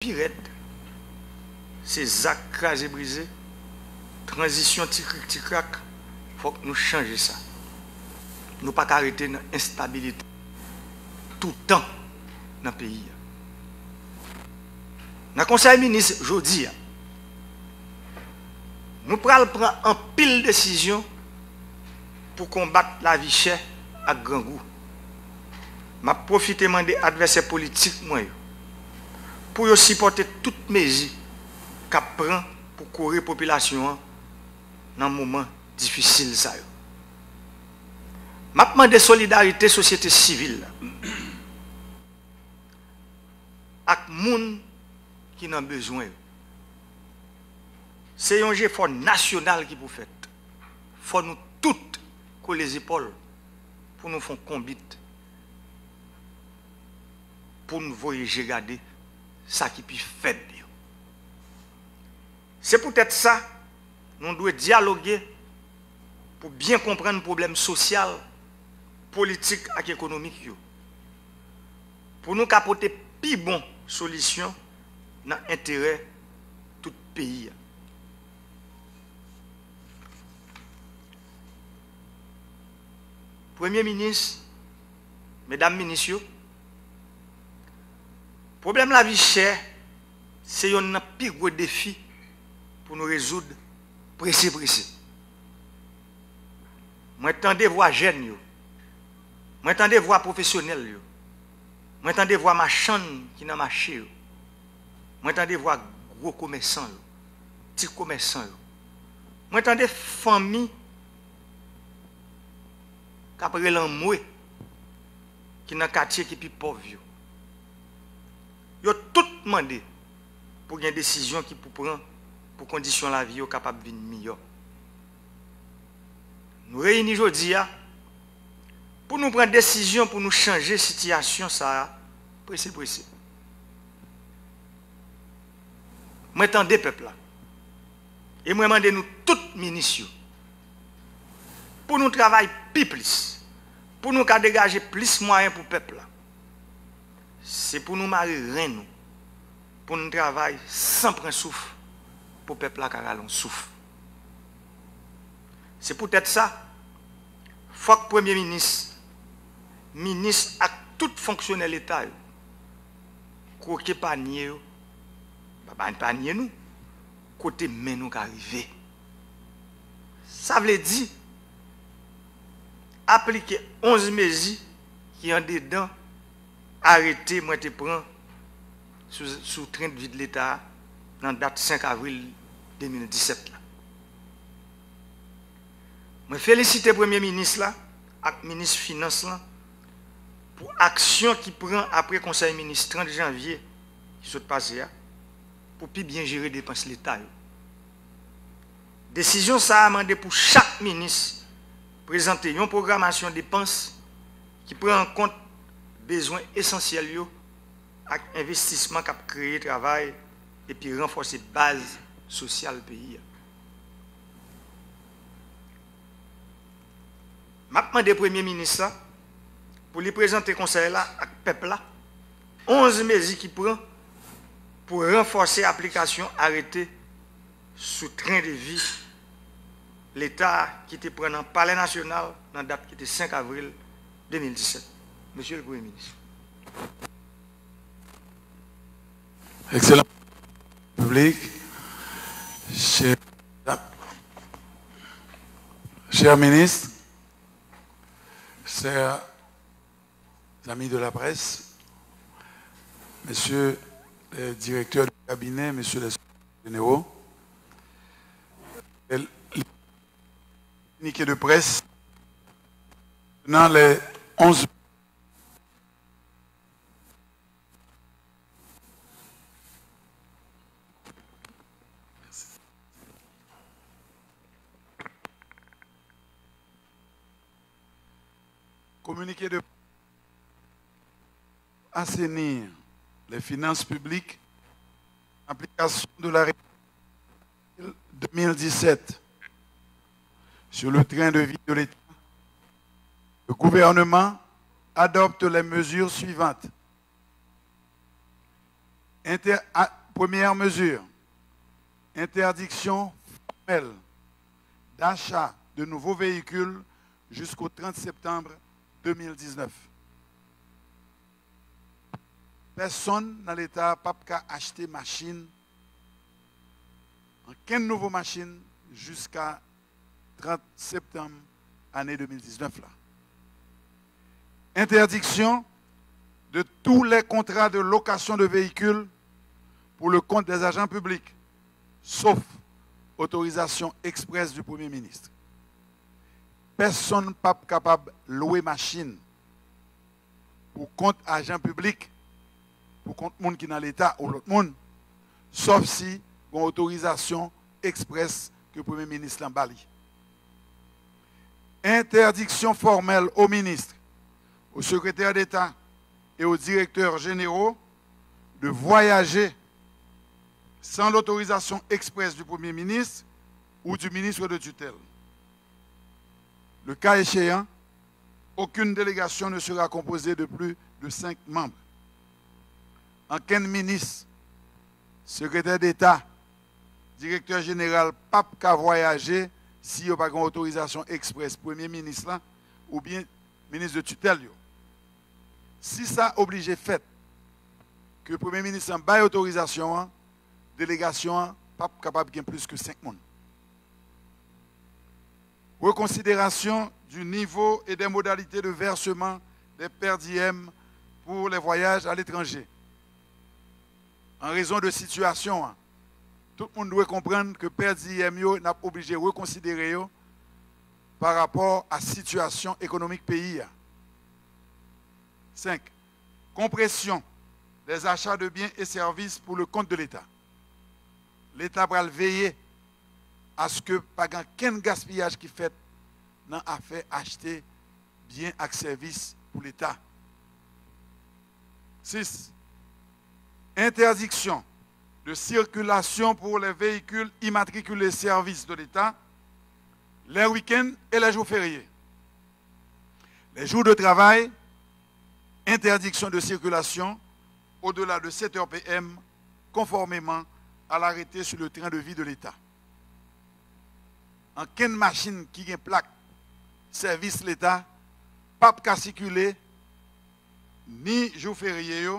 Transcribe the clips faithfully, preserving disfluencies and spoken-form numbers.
pi rèd, se zak kraze brize, tranzisyon ti krik ti krak, fòk nou chanje sa. Nou pa ka rete nan enstabilite toutan nan peyi a. Nan Konsèy Minis jodi a, nou pral pran anpil desizyon pou konbat lavi chè ak grangou. M ap pwofite mande advèsè politik mwen yo pou yo sipòte tout mezi k ap pran pou kore popilasyon an nan moman difisil sa yo. M ap mande solidarite sosyete sivil la ak moun ki nan bezwen yo. Se yon jefò nasyonal ki pou fèt. Fò nou tout kole zepòl pou nou fè yon konbit, pou n voye je gade sa ki pi fèb yo. Se poutèt sa, nou dwe dyaloge pou byen konprann pwoblèm sosyal, politik ak ekonomik yo, pou nou ka pote pi bon solisyon nan enterè tout peyi a. Premye Minis, Medam Minis yo, pwoblèm lavi chè se yonn nan pi gwo defi pou nou rezoud prese prese. Mwen tande vwa jèn yo, mwen tande vwa pwofesyonèl yo, mwen tande vwa machann ki nan mache yo, mwen tande vwa gwo komèsan yo, ti komèsan yo, mwen tande fanmi k ap rele anmwe ki nan katye ki pi pòv yo. Yo tout mande pou gen desizyon ki pou pran pou kondisyon lavi yo kapab vin miyò. Nou reyini jodi a pou nou pran desizyon pou nou chanje sitiyasyon sa a prese prese. Mwen tande pèp la. E mwen mande nou tout minis yo pou nou travay pi plis, pou nou ka degaje plis mwayen pou pèp la. Se pou nou mare ren nou, pou n travay san pran souf, pou pèp la ka rale yon souf. Se poutèt sa, fòk Premye Minis, minis ak tout fonksyonè Leta yo kwoke panye yo, pa panye nou, kote men nou ka rive. Sa vle di, aplike onz mezi ki andedan arete mwen te pran sou, sou trend vid Leta a nan dat senk avril de mil disèt la. Mwen felisite Premye Minis la ak Minis Finans lan pou aksyon ki pran apre Konsèy Minis trant janvye ki sot pase a pou pi byen jere depans Leta yo. Desizyon sa a mande pou chak minis prezante yon pwogramasyon depans ki pran an kont bezwen esansyèl yo ak envestisman k ap kreye travay epi ranfòse baz sosyal peyi a. M ap mande Premye Minis la pou li prezante Konsèy la ak pèp la onz mezi ki pran pou ranfòse aplikasyon arete sou tren de vi Leta a ki te pran nan Palè Nasyonal nan dat ki te senk avril de mil disèt. Mesye le Premye Minis. Excellent. Public, chers, chers ministres, chers amis de la presse, messieurs les directeurs de cabinet, messieurs les secrétaires généraux, le communiqué de presse dans les onze Communiqué de assainir les finances publiques, application de la règle deux mille dix-sept sur le train de vie de l'État, le gouvernement adopte les mesures suivantes. Inter- a- Première mesure, interdiction formelle d'achat de nouveaux véhicules jusqu'au trente septembre deux mille dix-neuf. Pèsonn nan Leta p ap ka achte machin, ankenn nouvo machin, jiska trant septanm ane de mil diznèf la. Interdiction de tous les contrats de location de véhicules pour le compte des agents publics, sauf autorisation expresse du Premier ministre. Pèsonn p ap kapab lwe machin pou kont ajan piblik, pou kont moun ki nan Leta ou lòt moun, sòf si gen otorizasyon eksprès ke Premye Minis lan ba li. Interdiction formelle aux ministres, aux secrétaires d'État et aux directeurs généraux de voyager sans l'autorisation expresse du Premier ministre ou du ministre de tutelle. Le cas échéant, aucune délégation ne sera composée de plus de cinq membres. Ankenn minis, sekretè deta, direktè jeneral p ap ka vwayaje si yo pa gen otorizasyon eksprès Premye Minis lan oubyen minis de titèl yo. Si sa oblije fèt, ke Premye Minis lan bay otorizasyon an, delegasyon an p ap kapab gen plis ke senk moun. Reconsidération du niveau et des modalités de versement des per diem pour les voyages à l'étranger. An rezon de sitiyasyon an, tout moun dwe konprann ke per diem yo, n ap oblije rekonsidere yo pa rapò a sitiyasyon ekonomik peyi a. Senk, compression des achats de biens et services pour le compte de l'État. Leta pral veye aske pa gen kenn gaspiyaj ki fèt nan afè achte byen ak sèvis pou Leta. Sis, interdiction de circulation pour les véhicules immatriculés service de l'État les week-ends et les jours fériés. Les jours de travail, interdiction de circulation au-delà de sept heures P M, conformément à l'arrêté sur le train de vie de l'État. Ankenn machin ki gen plak sèvis Leta p ap ka sikile ni jou ferye yo,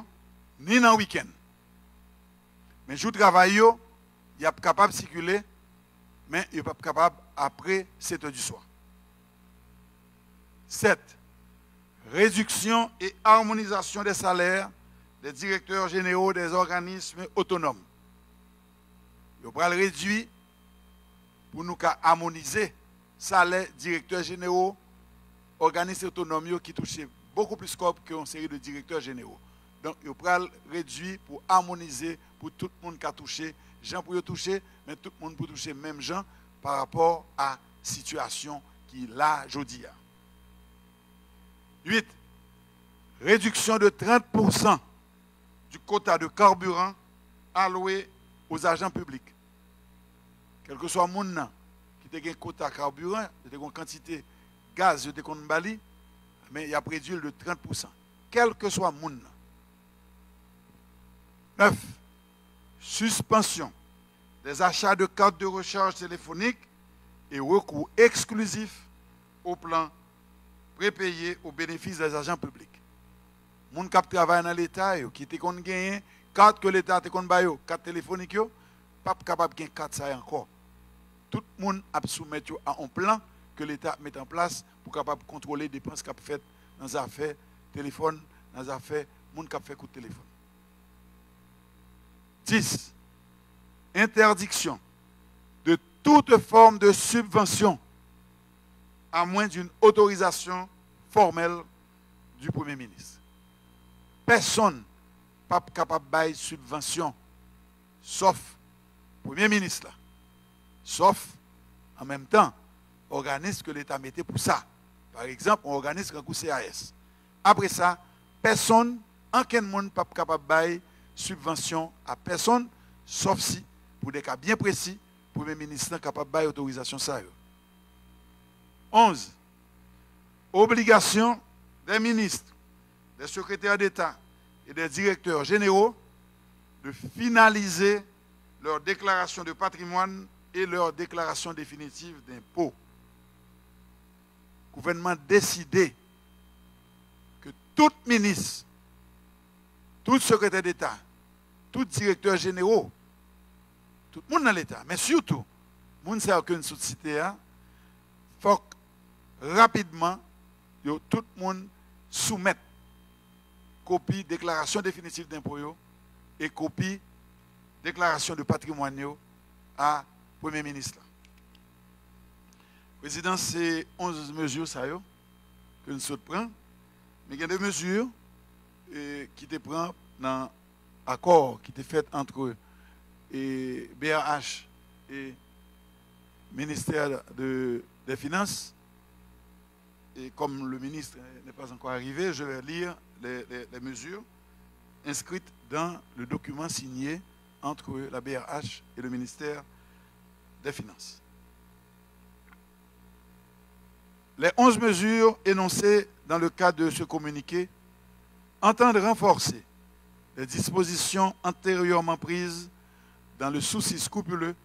ni nan wikenn. Men jou travay yo, y ap kapab sikile, men yo p ap kapab apre sèt è di swa. Sèt, réduction et harmonisation des salaires des directeurs généraux des organismes autonomes. Yo pral redui pou nou ka amonize salè direktè jenero òganis otonòm yo ki touche bokou plis kòb ke yon seri de direktè jenero. Donk, yo pral redui pou amonize pou tout moun ka touche jan pou yo touche, men tout moun pou touche menm jan pa rapò a sitiyasyon ki la jodi a. Uit, réduction de trente pour cent du quota de carburant alloué aux agents publics. Kèlkeswa moun nan ki te gen kota kabiran, yo te gen yon kantite gaz yo te konn ba li, men y ap redui l de trant pousan. Kèlkeswa moun nan. Nèf, suspension des achats de cartes de recharge téléphonique et recours exclusif au plan prépayé au bénéfice des agents publics. Moun k ap travay nan Leta yo, ki te konn genyen kat ke Leta te konn ba yo, kat telefonik yo, p ap kapab gen kat sa yo ankò. Tout moun ap soumèt yo a yon plan ke Leta ap met an plas pou kapab kontwole depans k ap fèt nan zafè telefòn, nan zafè moun k ap fè kout telefòn. Dis, interdiction de toute forme de subvention à moins d'une autorisation formelle du Premier ministre. Pèsonn p ap kapab bay sibvansyon, sòf Premye Minis la, sòf, an menm tan, òganis ke Leta mete pou sa. Pa egzanp, yon òganis tankou C A S. Apre sa, pèsonn, ankenn moun p ap kapab bay sibvansyon a pèsonn, sòf si, pou de ka byen presi, Premye Minis lan kapab bay otorizasyon sa yo. Onz, obligation des ministres, des secrétaires d'État et des directeurs généraux de finaliser leur déclaration de patrimoine et leur déclaration définitive d'impôt. Gouvènman deside ke tout minis, tout sekretè deta, tout direktè jenero, tout moun nan Leta, men sitou moun sa yo ke n sot site a, fòk rapidman yo tout moun soumèt kopi deklarasyon definitif denpo yo e kopi deklarasyon de patrimwàn yo a Premye Minis la. Prezidan, se onz mezi sa yo ke n sot pran, men gen de mezi, e, ki te pran nan akò ki te fèt ant, e, B R H e ministè de, des Finances. Et comme le ministre n'est pas encore arrivé, je vais lire les, les, les mesures inscrites dans le document signé entre la B R H et le ministère des Finances. Les onze mesures énoncées dans le cadre de ce communiqué entendent renforcer les dispositions antérieurement prises dans le souci scrupuleux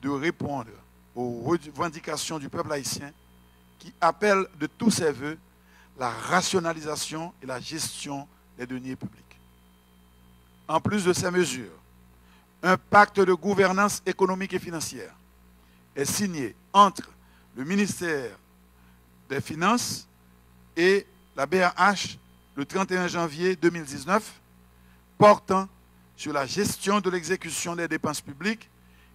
de répondre aux revendications du peuple haïtien qui appelle de tous ses vœux la rationalisation et la gestion des deniers publics. En plus de ces mesures, un pacte de gouvernance économique et financière est signé entre le ministère des Finances et la B R H le trente et un janvier deux mille dix-neuf portant sur la gestion de l'exécution des dépenses publiques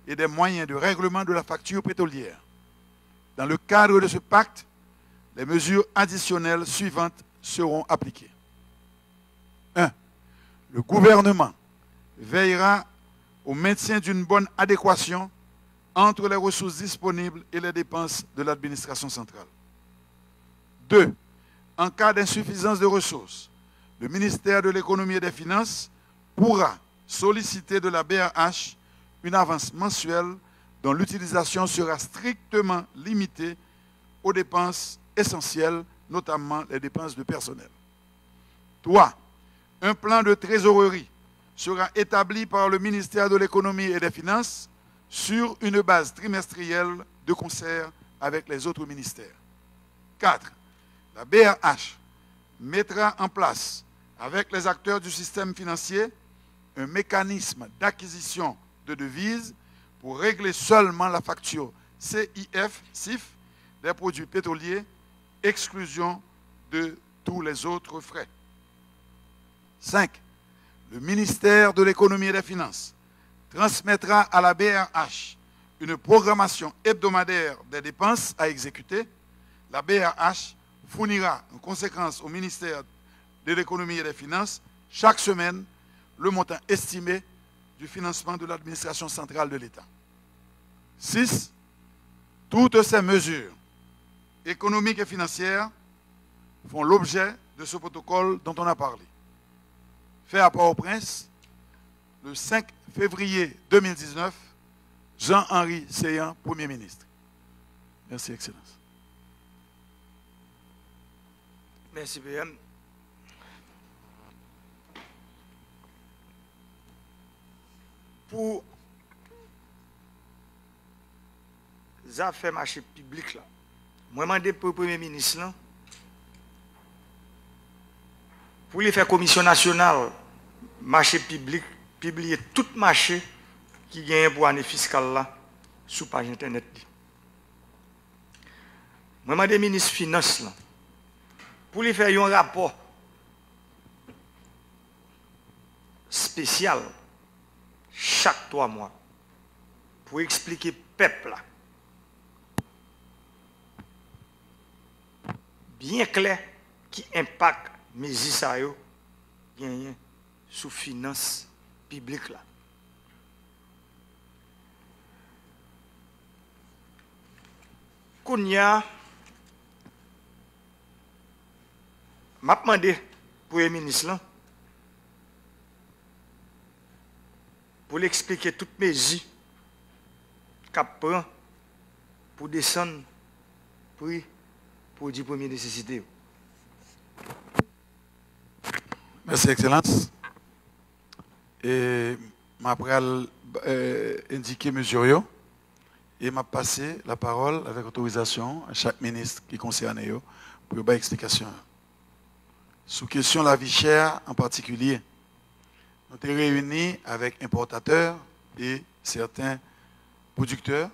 et des moyens de règlement de la facture pétrolière. Dans le cadre de ce pacte, les mesures additionnelles suivantes seront appliquées. Un, le gouvernement veillera au maintien d'une bonne adéquation entre les ressources disponibles et les dépenses de l'administration centrale. Deux, en cas d'insuffisance de ressources, le ministère de l'Économie et des Finances pourra solliciter de la B R H une avance mensuelle dont l'utilisation sera strictement limitée aux dépenses essentielles, notamment les dépenses de personnel. Trois, un plan de trésorerie sera établi par le ministère de l'Économie et des Finances sur une base trimestrielle de concert avec les autres ministères. Quatre, la B R H mettra en place, avec les acteurs du système financier, un mécanisme d'acquisition de devises pour régler seulement la facture C I F, C I F des produits pétroliers, exclusion de tous les autres frais. Cinq, le ministère de l'Économie et des Finances transmettra à la B R H une programmation hebdomadaire des dépenses à exécuter. La B R H fournira en conséquence au ministère de l'Économie et des Finances chaque semaine le montant estimé du financement de l'administration centrale de l'État. Six, toutes ces mesures économiques et financières font l'objet de ce protocole dont on a parlé. Fait à Port-au-Prince, le cinq février deux mille dix-neuf, Jean-Henry Céant, Premier ministre. Merci, Excellence. Mèsi, P M. Pou zafè mache piblik la, mwen mande pou Premye Minis lan, pou li fè Komisyon Nasyonal Mache Piblik pibliye tout mache ki genyen pou ane fiskal la sou paj entènèt li. Mwen mande Minis Finans lan pou li fè yon rapò espesyal chak twa mwa pou eksplike pèp la byen klè ki enpak mezi sa yo genyen sou finans piblik la. Kounye a, m ap mande Premye Minis lan pou l eksplike tout mezi k ap pran pou desann pri pwodui premye nesesite yo. Mèsi, Ekselans. E M ap pral, eh, endike mezi yo e m ap pase lapawòl avèk otorizasyon a chak minis ki konsène yo pou yo bay eksplikasyon yo. Sou kesyon lavi chè a an patikilye, nou te reyini avèk enpòtatè e sèten pwodiktè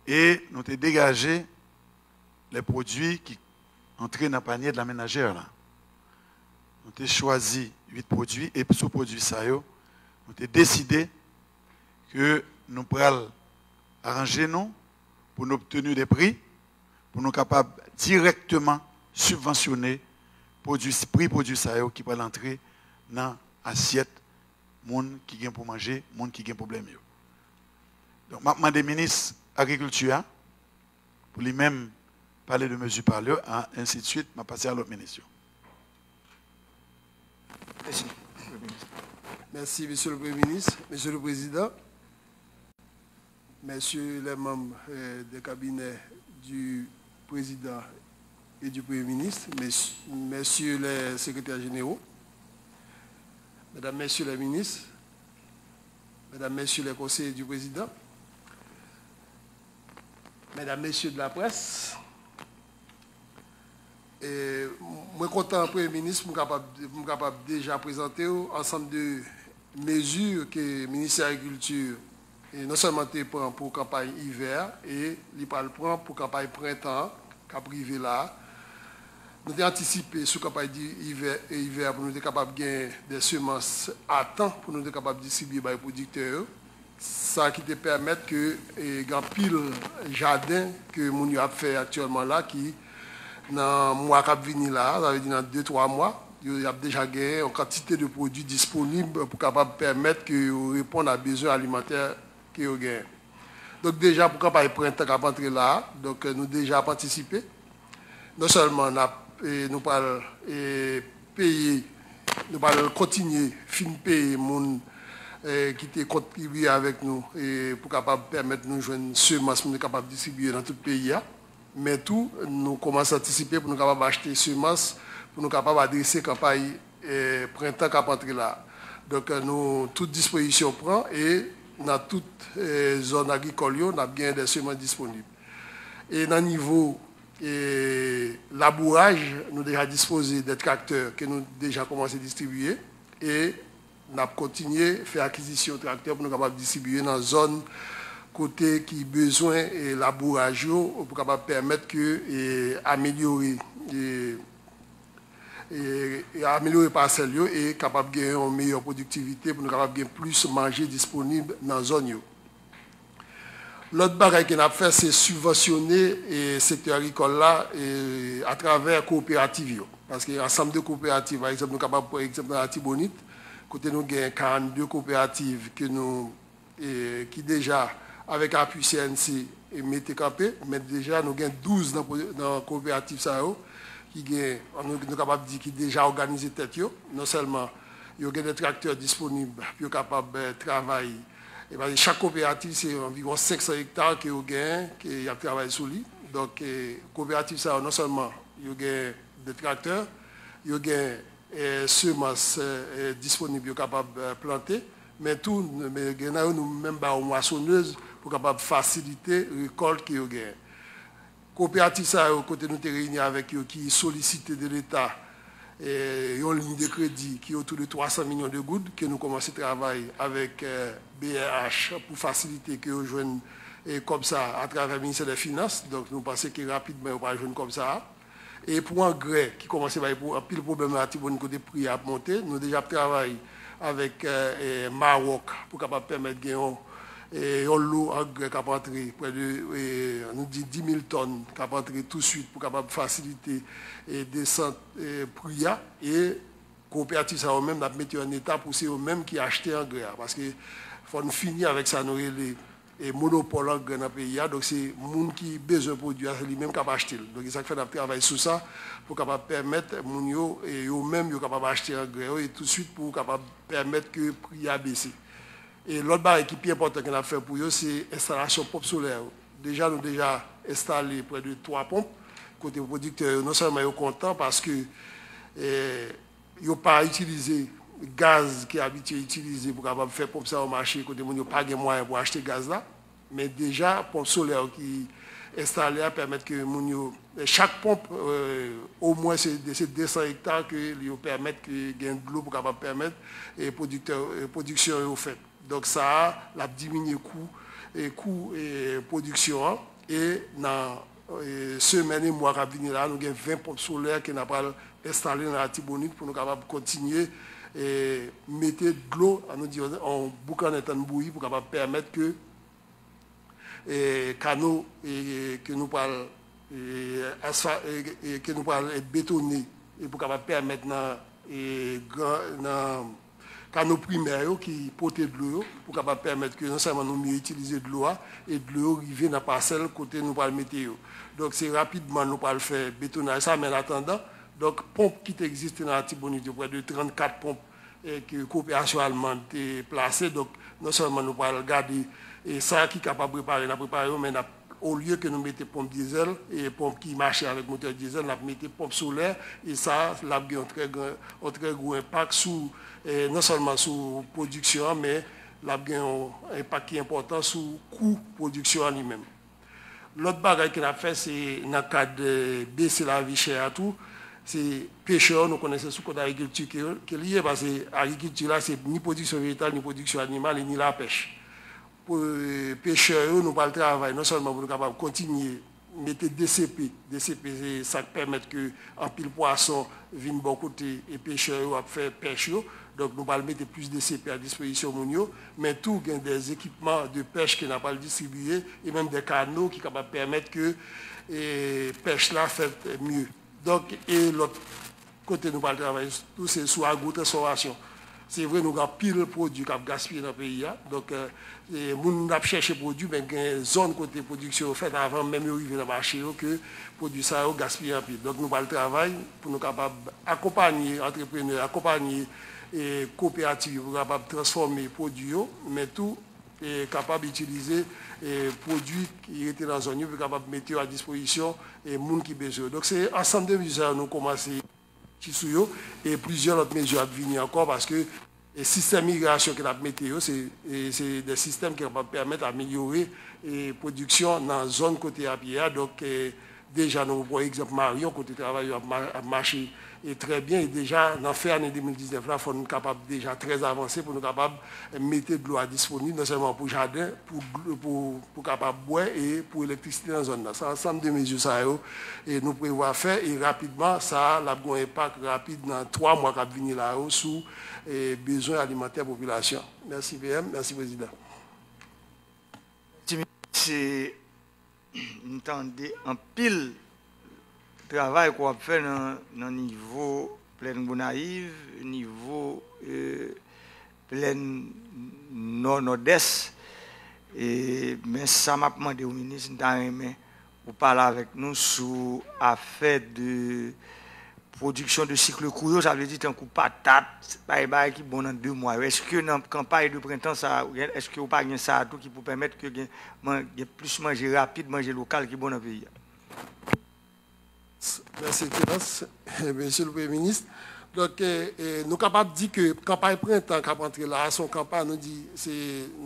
e nou te degaje lè pwodui ki antre nan panye de la menajè la. Nou te chwazi uit pwodui e sou pwodui sa yo, nou te deside ke nou pral aranje nou pou nou obteni de pri, pou nou kapab dirèkteman sibvansyone pwodui, pri pwodui sa yo ki pral antre nan asyèt moun ki gen pou manje, moun ki gen pwoblèm yo. Donk, m ap mande minis agrikilti a, pou li menm pale de mezi pa l yo, a, ensidswit, m ap pase a lòt minis yo. Mèsi. Mèsi, Mesye le Premye Minis, Mesye le Prezidan, Mèsyè lè manm, eh, de kabinè di Prezidan e di Premye Minis, Mèsyè lè Sekretè Jenero, Medam, Mesye lè Minis, Medam, Mesye lè Konseye di Prezidan, Medam, Mesye de la près, e, mwen kontan, Premye Minis, pou m kapab, pou m kapab deja prezante w ansanm de mezi ke Ministè Agrikilti, e, non sèlman te pran pou kanpay ivè a, e li pral pran pou kanpay prentan an k ap rive la a. Nou te antisipe sou kanpay di ivè, e, ivè a pou nou te kapab gen de semans a tan pou nou te kapab distribye bay pwodiktè yo. Sa ki te pèmèt ke, e, gen anpil jaden ke moun yo ap fè aktyèlman la ki nan mwa k ap vini la a, sa vle di nan de, twa mwa, yo, y ap deja gen yon kantite de pwodui disponib pou kapab pèmèt ke yo reponn a bezwen alimantè ke yo genyen. Donk, deja pou kanpay prentan k ap antre la a, donk, nou deja ap antisipe. Non sèlman n ap, e, nou pral, e, peye, nou pral kontinye fin peye moun, e, ki te kontribye avèk nou, e, pou kapab pèmèt nou jwenn semans pou nou kapab distribiye nan tout peyi a. Men tou, nou kòmanse antisipe pou nou kapab achte semans, pou nou kapab adrese kanpay, e, prentan k ap antre la a. Donk, nou, tout dispozisyon pran e nan tout, e, zòn agrikòl yo, n ap gen de semans disponib. E nan nivo, e, labouraj, nou deja dispoze de traktè ke nou deja kòmanse distribiye e n ap kontinye fè akizisyon traktè pou nou kapab distribiye nan zòn kote ki bezwen, e, labouraj yo pou kapab pèmèt ke, e, amelyore, e, e, e amelyore pasèl yo e kapab gen yon meyè pwodiktivite pou nou kapab gen plis manje disponib nan zòn yo. Lòt bagay ke n ap fè, se sibvansyone, e, sektè agrikòl la, e, atravè kowoperativ yo. Paske ansanm de kowoperativ, pa egzanp, nou kapab pran egzanp nan Latibonit, kote nou gen karannde kowoperativ ke nou, e, ki deja, avèk apui C N C, e, mete kanpe, men deja nou gen douz nan, nan kowoperativ sa yo, ki gen, nou, nou kapab di ki deja òganize tèt yo. Non sèlman yo gen de traktè disponib pou yo kapab, e, travay. E paske chak kowoperativ, se anviwon senk san ekta ke yo genyen, ke y ap travay sou li. Donk, e, kowoperativ sa yo, non sèlman yo gen de traktè, yo gen, e, semans, e, e, disponib yo kapab, e, plante, men tou, men gen nan yo nou menm ba yo mwasonèz pou kapab fasilite rekòlt ke yo genyen. Kowoperativ sa yo, kote nou te reyini avèk yo, ki solisite de Leta, e, yon liy de kredi ki otou de twa san milyon de goud, ke nou kòmanse travay avèk, e, B R H pou fasilite ke yo jwenn, e, kòb sa a atravè Ministè dè Finans. Donk, nou panse ke rapidman yo pral jwenn kòb sa a. E pou angrè, ki kòmanse bay pou anpil pwoblèm nan Latibonit kote pri a ap monte, nou deja ap travay avèk, e, e, Mawòk pou kapab pèmèt gen yon, e, yon lo angrè k ap antre prè de, e, nou di dis mil tòn k ap antre touswit pou kapab fasilite, e, desant, e, pri a. E kowoperativ sa yo menm, n ap mete yo an eta pou se yo menm ki achte angrè a. Paske fò n fini avèk sa nou rele, e, monopòl angrè nan peyi a. Donk, se moun ki bezwen pwodui a, se li menm k ap achte l. Donk, e sa k fè n ap travay sou sa pou kapab pèmèt moun yo, e, yo menm, yo kapab achte angrè yo e touswit pou kapab pèmèt ke pri a bese. E lòt bagay ki pi enpòtan ke n ap fè pou yo, se enstalasyon ponp solè yo. Deja, nou deja enstale prè de twa ponp, kote pwodiktè yo, non sèlman yo kontan paske, e, yo pa itilize gaz ki abitye itilize pou kapab fè ponp sa yo mache kote moun yo pa gen mwayen pou achte gaz la. Men deja, ponp solè yo ki enstale a pèmèt ke moun yo, chak ponp, omwen se de, se de san ekta ke yo pèmèt ke gen dlo pou kapab pèmèt e pwodiktè, e pwodiksyon yo fèt. Donk sa a, l ap diminye kou, e kou e pwodiksyon an. E nan e semèn e mwa k ap vini la, nou gen ven ponp solè ke n ap pral enstale nan Latibonit pou nou kapab kontinye e mete dlo, an nou di, yon boukannen tann bouyi pou kapab pèmèt ke e kano e ke nou pral e asfa, e, e ke nou pral e betone e pou kapab pèmèt nan e gran, nan kano primè yo ki pote dlo yo, pou kapab pèmèt ke non sèlman nou mye itilize dlo a, e dlo yo rive nan pasèl kote nou pral mete yo. Donk, se rapidman nou pral fè betonaj sa, men an atandan, donk, ponp ki te egziste nan Latibonit yo, prè de trannkat ponp, e, ke koperasyon alman te plase. Donk, non sèlman nou pral gade, e, sa ki kapab repare, n ap repare yo, men n ap, olye ke nou mete ponp dyezèl, e, ponp ki mache avèk motè dyezèl, n ap mete ponp solè, e sa, l ap gen yon trè gran, yon trè gwo enpak sou, e, non sèlman sou pwodiksyon an, men l ap gen yon enpak ki enpòtan sou kou pwodiksyon an li menm. Lòt bagay ke n ap fè, se nan kad, e, bese lavi chè a tou, se pechè yo, nou konnen se sou kont agrikilti ke, ke li ye, paske agrikilti la, se ni pwodiksyon vejetal, ni pwodiksyon animal, e ni lapèch. Pou, e, pechè yo, nou pral travay non sèlman pou nou kapab kontinye mete D C P. D C P, se sa k pèmèt ke anpil pwason vin bò kote e pechè yo ap fè pèch yo. Donk, nou pral mete plis D C P a dispozisyon moun yo, men tou gen des équipements de pêche ke n ap pral distribiye, e menm de kano ki kapab pèmèt ke e, pèch la fèt mye. Donk, e lòt kote nou pral travay tou, se sou agwotransfòmasyon. Se vre, nou gen anpil pwodui k ap gaspiye nan peyi a. Donk, e, e, moun ap chèche pwodui, men gen zòn kote pwodiksyon yo fèt avan menm yo rive nan mache yo, ke pwodui sa yo gaspiye anpil. Donk, nou pral travay pou nou kapab akonpanye antreprenè, akonpanye, e, koperativ yo pou kapab transfòme pwodui yo, men tou, e, kapab itilize, e, pwodui ki rete nan zòn yo, pou kapab mete yo a dispozisyon, e, moun ki bezwen yo. Donk, se ansanm de mezi sa yo nou kòmanse sou yo, e plizyè lòt mezi ap vini ankò, paske, e, sistèm irigasyon ke n ap mete yo, se, e, se de sistèm ki kapab pèmèt amelyore, e, pwodiksyon nan zòn kote y ap ye a. Donk, e, deja, nou pran egzanp Maryon, kote travay yo ap ma-, ap mache, e, trè byen. E deja, nan fen ane de mil diznèf la, fò n kapab deja trè avanse pou nou kapab mete dlo a disponib, non sèlman pou jaden, pou dlo, pou, pou kapab bwè e pou elektrisite nan zòn nan. Se ansanm de mezi sa yo, e nou prevwa fè, e rapidman, sa a, l ap gen yon enpak rapid nan twa mwa k ap vini la yo sou, e, bezwen alimantè popilasyon. Mèsi, P M. Mèsi, Prezidan. Ti minit, se, m tande anpil travay ke w ap fè nan, nan nivo Plèn Gonayiv, nivo, e, Plèn Nò, Nòdès. E, men sa m ap mande w, minis, m ta renmen ou pale avèk nou sou afè de pwodiksyon de cycle court yo, sa vle di tankou patat, bay bagay ki bon nan de mwa yo. Èske nan kanpay de prentan sa, èske ou pa gen sa a tou ki pou pèmèt ke gen, man-, gen plis manje rapid, manje lokal ki bon nan peyi a? Mèsi, Ekselans, Mesye le Premye Minis. Donk, e, e, nou kapab di ke kanpay prentan k ap antre la a, se yon kanpay, nou di, se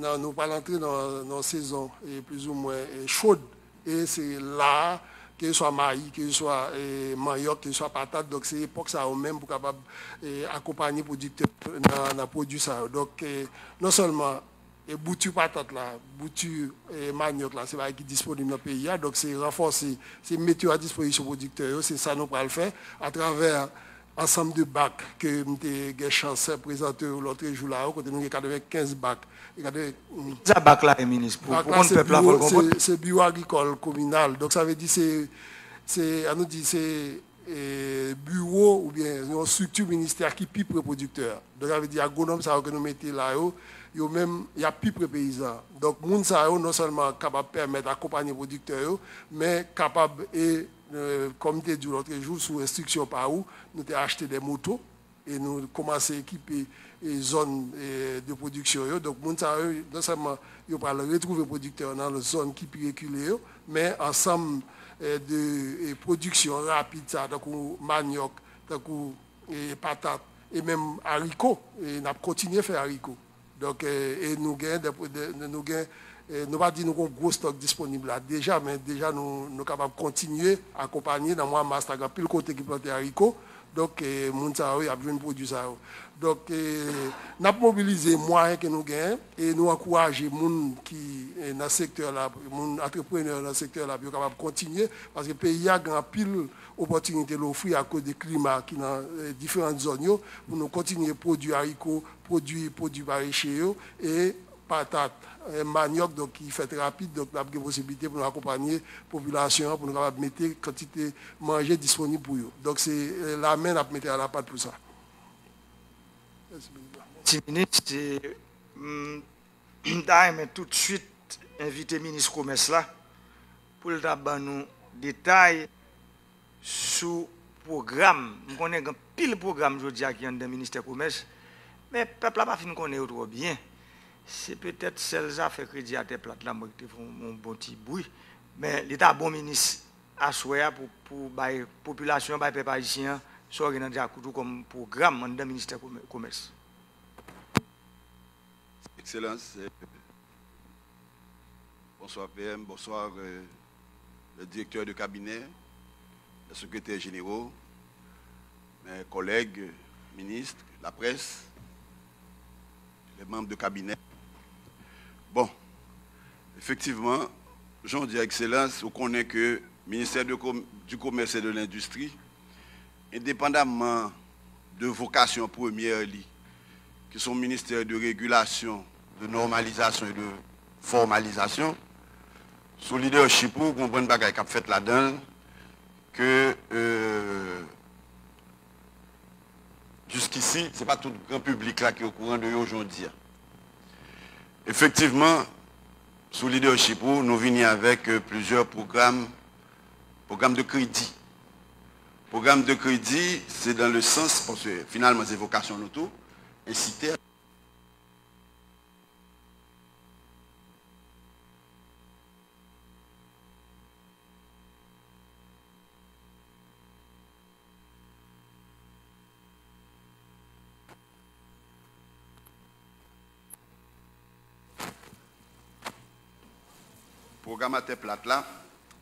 nan, nou pral antre nan, nan sezon, e, plizoumwen, e, chod. E se la a, keseswa mayi, keseswa, e, manyòk, keseswa patat, donk se epòk sa yo menm pou kapab, e, akonpanye pwodiktè nan, nan pwodui sa yo. Donk, e, non sèlman, e, bouti patat la, bouti, e, manyòk la, se bagay ki disponib nan peyi a, donk se ranfòse, se mete yo a dispozisyon pwodiktè yo, se sa nou pral fè atravè ansanm de bak ke m te gen chans prezante yo lòtrejou la yo, kote nou gen katrevenkenz bak. E katreven, mm. Kisa bak la ye, minis, pou, pou konn pèp la, pou l konprann? Bak la, se biwo, se, se biwo agrikòl kominal. Donk, sa vle di, se, se, an nou di, se, e, biwo oubyen yon estrikti ministè ki pi pre pwodiktè a. Donk, sa vle di, agwonòm sa yo ke nou mete la yo, yo menm, y ap pi pre peyizan an. Donk, moun sa yo, non sèlman kapab pèmèt akonpanye pwodiktè yo, men kapab, e, e, kòm m te di w lòtrejou, sou enstriksyon pa ou, nou te achte de moto, e nou kòmanse ekipe, e, zòn, e, de pwodiksyon yo. Donk, moun sa yo, non sèlman yo pral retwouve pwodiktè yo nan zòn ki pi rekile yo, men ansanm, e, de, e, pwodiksyon rapid sa, tankou manyòk, tankou, e, patat, e menm ariko, e n ap kontinye fè ariko. Donk, e, e nou gen, de, de, nou gen, e nou pa di nou gen yon gwo stòk disponib la deja, men deja nou, nou kapab kontinye akonpanye nan mwa mas la, gen anpil kote ki plante ariko. Donk, e, moun sa yo, y ap jwenn pwodui sa yo. Donk, e, n ap mobilize mwayen ke nou genyen e nou ankouraje moun ki, e, nan sektè la, moun antreprenè nan sektè la, pou yo kapab kontinye, paske peyi a gen anpil opòtinite l ofri akoz de klima ki nan, e, diferan zòn yo, pou nou kontinye pwodui ariko, pwodui, pwodui mareche yo, e patat, e, manyòk, donk, ki fèt rapid, donk, n ap gen posiblite pou nou akonpanye popilasyon an, pou nou kapab mete kantite manje disponib pou yo. Donk, se, e, lamen n ap mete alapat pou sa. Mèsi, Prezidan. Mèsi, Minis. Se, m, m ta renmen toutswit envite Minis Komès la pou l ta ban nou detay sou pwogram. M konnen gen anpil pwogram jodi a ki anndan Ministè Komès, men pèp la pa fin konnen yo twò byen. Se petèt sèl zafè kredi atè plat la, mwen ki te fè yon, yon bon ti bri. Men li ta bon, Minis, aswè a pou, pou bay popilasyon an, bay pèp ayisyen an, sa w gen nan dyakout ou kòm pwogram anndan Ministè Komè-, Komès. Excellence, euh, bonsoir P M, bonsoir, euh, le directeur de cabinet, les secrétaires généraux, mes collègues, ministres, la presse, les membres de cabinet. Bon, effectivement, jan w di a, Excellence, ou konnen ke Ministè de Com-, du Commerce et de l'Industrie, endepandamman de vokasyon premyè li, ki se yon ministè de regilasyon, de nòmalizasyon e de fòmalizasyon, sou lidèchip ou, gon bann bagay k ap fèt ladan l, ke, euh, jiskisi, se pa tout gran piblik la ki okouran de yo jodi a. Efektivman, sou lidèchip ou, nou vini avèk, euh, plizyè pwogram, pwogram de kredi. Pwogram de kredi, se dans le sens, paske finalman, se vokasyon nou tou, ensite Pwogram atè plat la,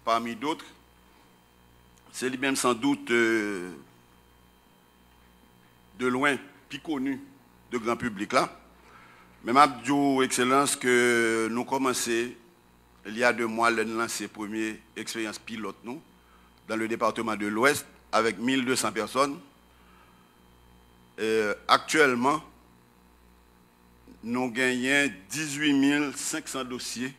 parmi d'autres, se li menm, sans doute, euh, de lwen, pi koni de gran piblik la. Men m ap di w, Ekselans, ke nou kòmanse, il y a deux mois, lè n lanse premye eksperyans pilòt nou dans le département de l'Ouest, avec mil deux cents personnes. Euh, aktyèlman, nou genyen dizuit mil senk san dosye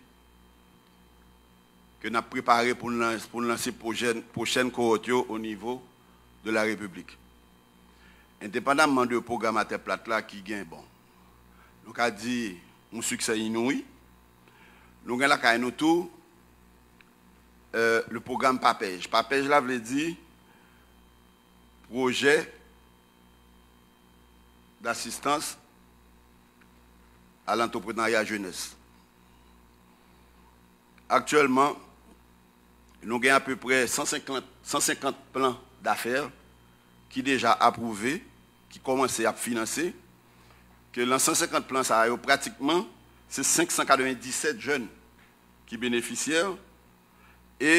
ke n ap prepare pou n lans-, pou n lanse pwochèn, pwochèn kowòt yo o nivo de la Repiblik. Endepandamman de pwogram atè plat la ki gen, bon, nou ka di yon siksè inoui, nou gen lakay nou tou, euh, le pwogram PAPEJ. PAPEJ la vle di pwojè d'asistans a lantrepreneurya jenès. Aktyèlman, nou gen apeprè san senkant, san senkant plan dafè ki deja apwouve, ki kòmanse ap finanse, ke nan san senkant plan sa yo, pratikman, se senk san katrevenndisèt jèn ki benefisyè, e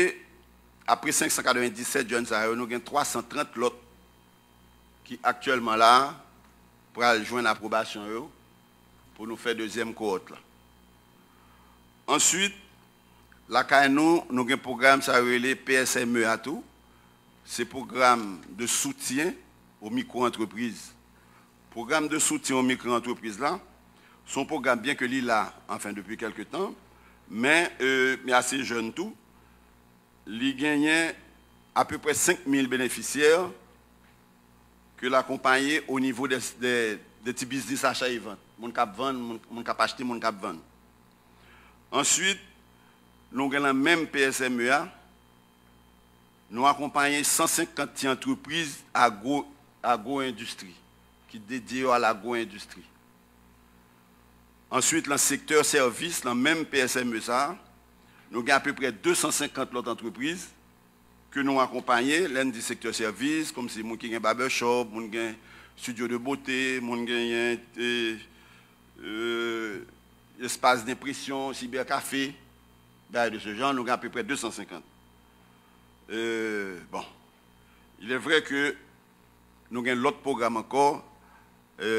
apre senk san katrevenndisèt jèn sa yo, nou gen twa san trant lòt ki aktyèlman la a pral jwenn apwobasyon yo pou nou fè dezyèm kowòt la. Answit, lakay nou, nou gen pwogram sa yo rele P S M E a tou. Se pwogram de soutien aux micro-entreprises. Pwogram de soutien aux micro-entreprises la, se yon pwogram, byen ke li la, anfen, depi kèlke tan, men, euh, li ase jèn tou. Li genyen apeprè senk mil benefisyè ke l akonpaye o nivo de, de, de ti biznis acha e vant. Moun k ap vann, moun, moun k ap achte, moun k ap vann. Answit, nou gen nan menm P S M E a, nou akonpaye san senkant ti antrepriz agwo, agwo-endistri, ki dedye yo a lagwo-endistri. Answit, nan sektè sèvis, nan menm P S M E sa a, nou gen apeprè de san senkant lòt antrepriz ke nou akonpaye, lè n di sektè sèvis, kòmsi moun ki gen barbershop, moun gen, studio de beauté, moun genyen e, e, espace d'impression, cybercafé, bagay de ce genre, nou gen apeprè de san senkant. E, bon, il est vrai que nou gen lòt pwogram ankò, e,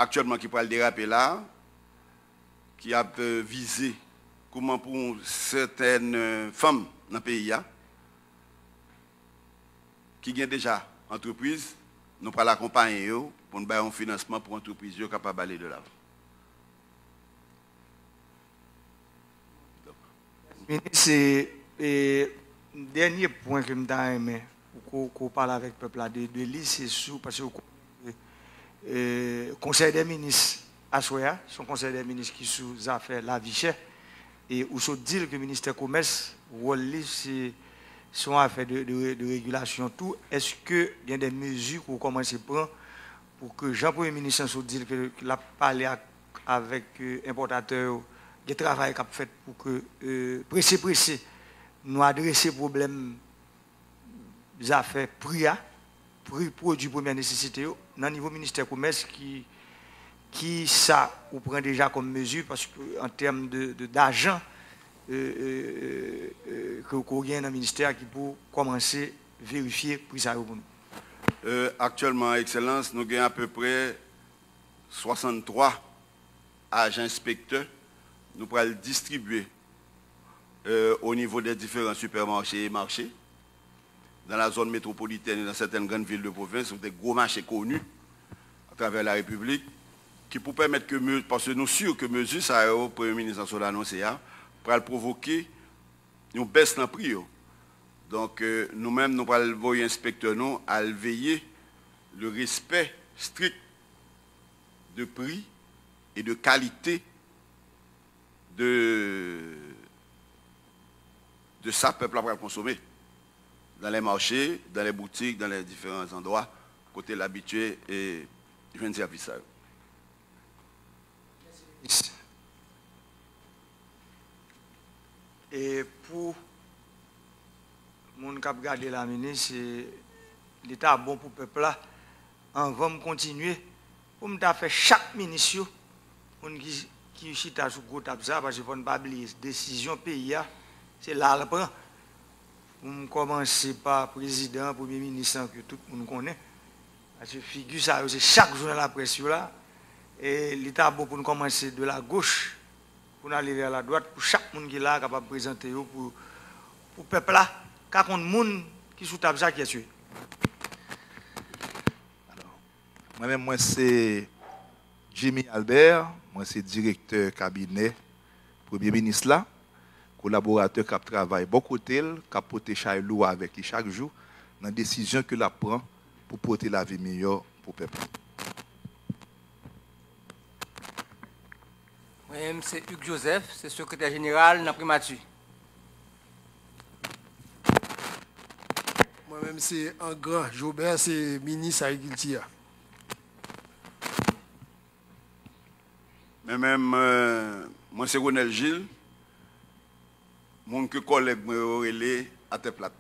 aktyèlman ki pral derape la, ki ap, e, vize kouman pou sètèn, e, fanm nan peyi a, ki gen deja antrepriz, nou pral akonpaye yo pou n ba yo yon finansman pou antrepriz yo kapab ale de lavan. Minis, e, e, dènye pwen ke m ta renmen ou ko, ko pale avèk pèp la de, de li, se sou, paske ou ko-, e, Konsèy dè Minis aswè a, se yon Konsèy dè Minis ki sou zafè lavi chè. E ou sot di l ke Ministè Komès, wòl li, se, se yon afè de, de, de regilasyon tou. Èske gen de mezi ke w kòmanse pran pou ke, jan Premye Minis lan sot di l ke l ap pale ak, avèk, e, enpòtatè yo, gen travay k ap fèt pou ke, e, prese, prese, nou adrese pwoblèm zafè pri a, pri pwodui premyè nesesite yo, nan nivo Ministè Komès, ki, ki sa ou pran deja kòm mezi, paske an tèm de, de, dajan, e, e, e, e, ke, ke w gen nan ministè a ki pou kòmanse verifye pri sa yo pou nou? E, aktyèlman, Ekselans, nou gen apeprè swasanntwa ajan enspektè nou pral distribye, e, o nivo de diferan sipèmache e mache, dans la zone métropolitaine et dans certaines grandes villes de province, ou de gwo mache koni atravè la Repiblik, ki pou pèmèt ke, me-, paske nou si ke mezi sa yo, Premye Minis Ansou anonse a, pral pwovoke yon bès nan pri yo. Donk, e, nou menm, nou pral voye enspektè nou al veye le respè strik de pri e de kalite de, de sa pèp la pral konsome dans les marchés, dans les boutiques, dans les différents endroits kote l abitye e jwenn sèvis sa yo. E pou moun k ap gade la, minis, e li ta bon pou pèp la, anvan m kontinye, pou m ta fè chak minis yo, moun ki, ki chita sou gwo tab sa, paske fò n pa bliye, desizyon peyi a, se la l pran. Pou m kòmanse pa prezidan, premye minis lan ke tout moun konnen. Paske figi sa yo, se chak jou nan laprès yo la. E li ta bon pou n kòmanse de la goch, pou n ale vè la dwat, pou chak moun ki la a kapab prezante yo pou, pou pèp la ka konn moun ki sou tab sa kiyès yo ye. Mwen menm, mwen se Jimmy Albert, mwen se direktè kabinè Premye Minis la, kolaboratè k ap travay bò kote l, k ap pote chay lou avèk li chak jou nan desizyon ke l ap pran pou pote lavi miyò pou pèp la. Mwen menm, se Hugues Joseph, se sekretè jeneral nan Primati. Mwen menm, se Angran Jobert, se minis agrikilti a. Mwen menm, euh, mwen se Ronel Gilles, moun ke kòlèg mwen yo rele atè plat.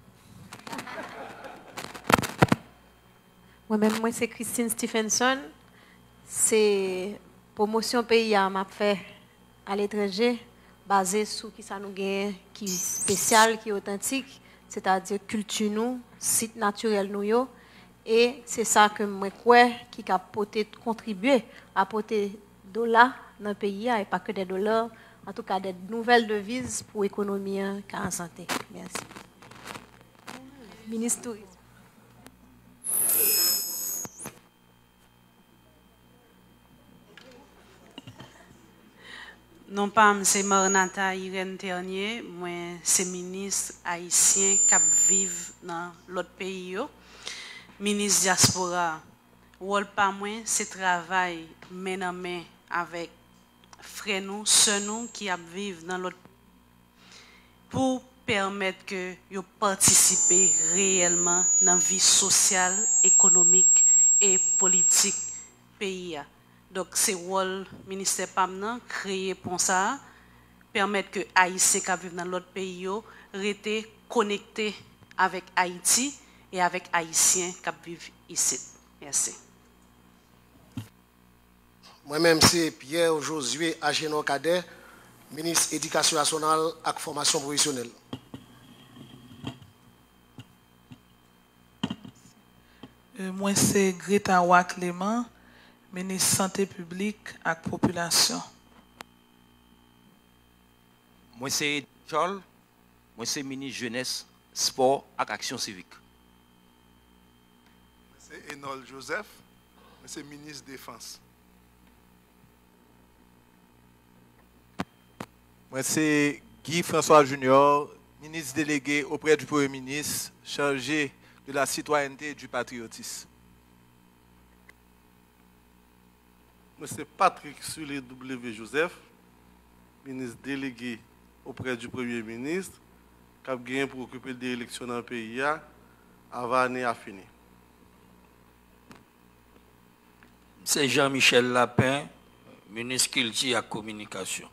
Mwen menm, mwen se Christine Stephenson. Se pwomosyon peyi a m ap fè aletranje, baze sou kisa nou genyen ki espesyal, ki otantik, sètadi kilti nou, sit natirèl nou yo. E se sa ke mwen kwè ki ka pote, kontribye a pote dola nan peyi a, e pa ke dè dola, antouka dè nouvèl deviz pou ekonomi an ka an sante. Mèsi. Minis Tourizm. Non pa m se Marnatha Irène Ternier, mwen se minis ayisyen k ap viv nan lòt peyi yo. Minis dyaspora, wòl pa mwen se travay men nan men avèk frè nou, sè nou ki ap viv nan lòt peyi pou pèmèt ke yo patisipe reyèlman nan vi sosyal, ekonomik e politik peyi a. Donk, se wòl ministè pa m nan, kreye pon sa a, pèmèt ke Ayisyen k ap viv nan lòt peyi yo rete konekte avèk Ayiti e avèk Ayisyen k ap viv isit. Mèsi. Mwen menm, se Pierre Josué Agénor Cadet, minis Edikasyon Nasyonal ak Fòmasyon Pwofesyonèl. E, mwen se Greta Roy Clément, minis Sante Piblik ak Popilasyon. Mwen se Eddy Charles, mwen se minis Jenès, Spò ak Aksyon Sivik. Mwen se Enold Joseph, mwen se minis Defans. Mwen se Guy François Junior, ministre délégué auprès du Premier ministre, chargé de la citoyenneté et du patriotisme. Mwen se Patrick Sully W. Joseph, minis delege oprè di Premye Minis, k ap genyen pou okipe de eleksyon nan peyi a avan ane a fini. M se Jean Michel Lapin, minis Kilti ak Kominikasyon.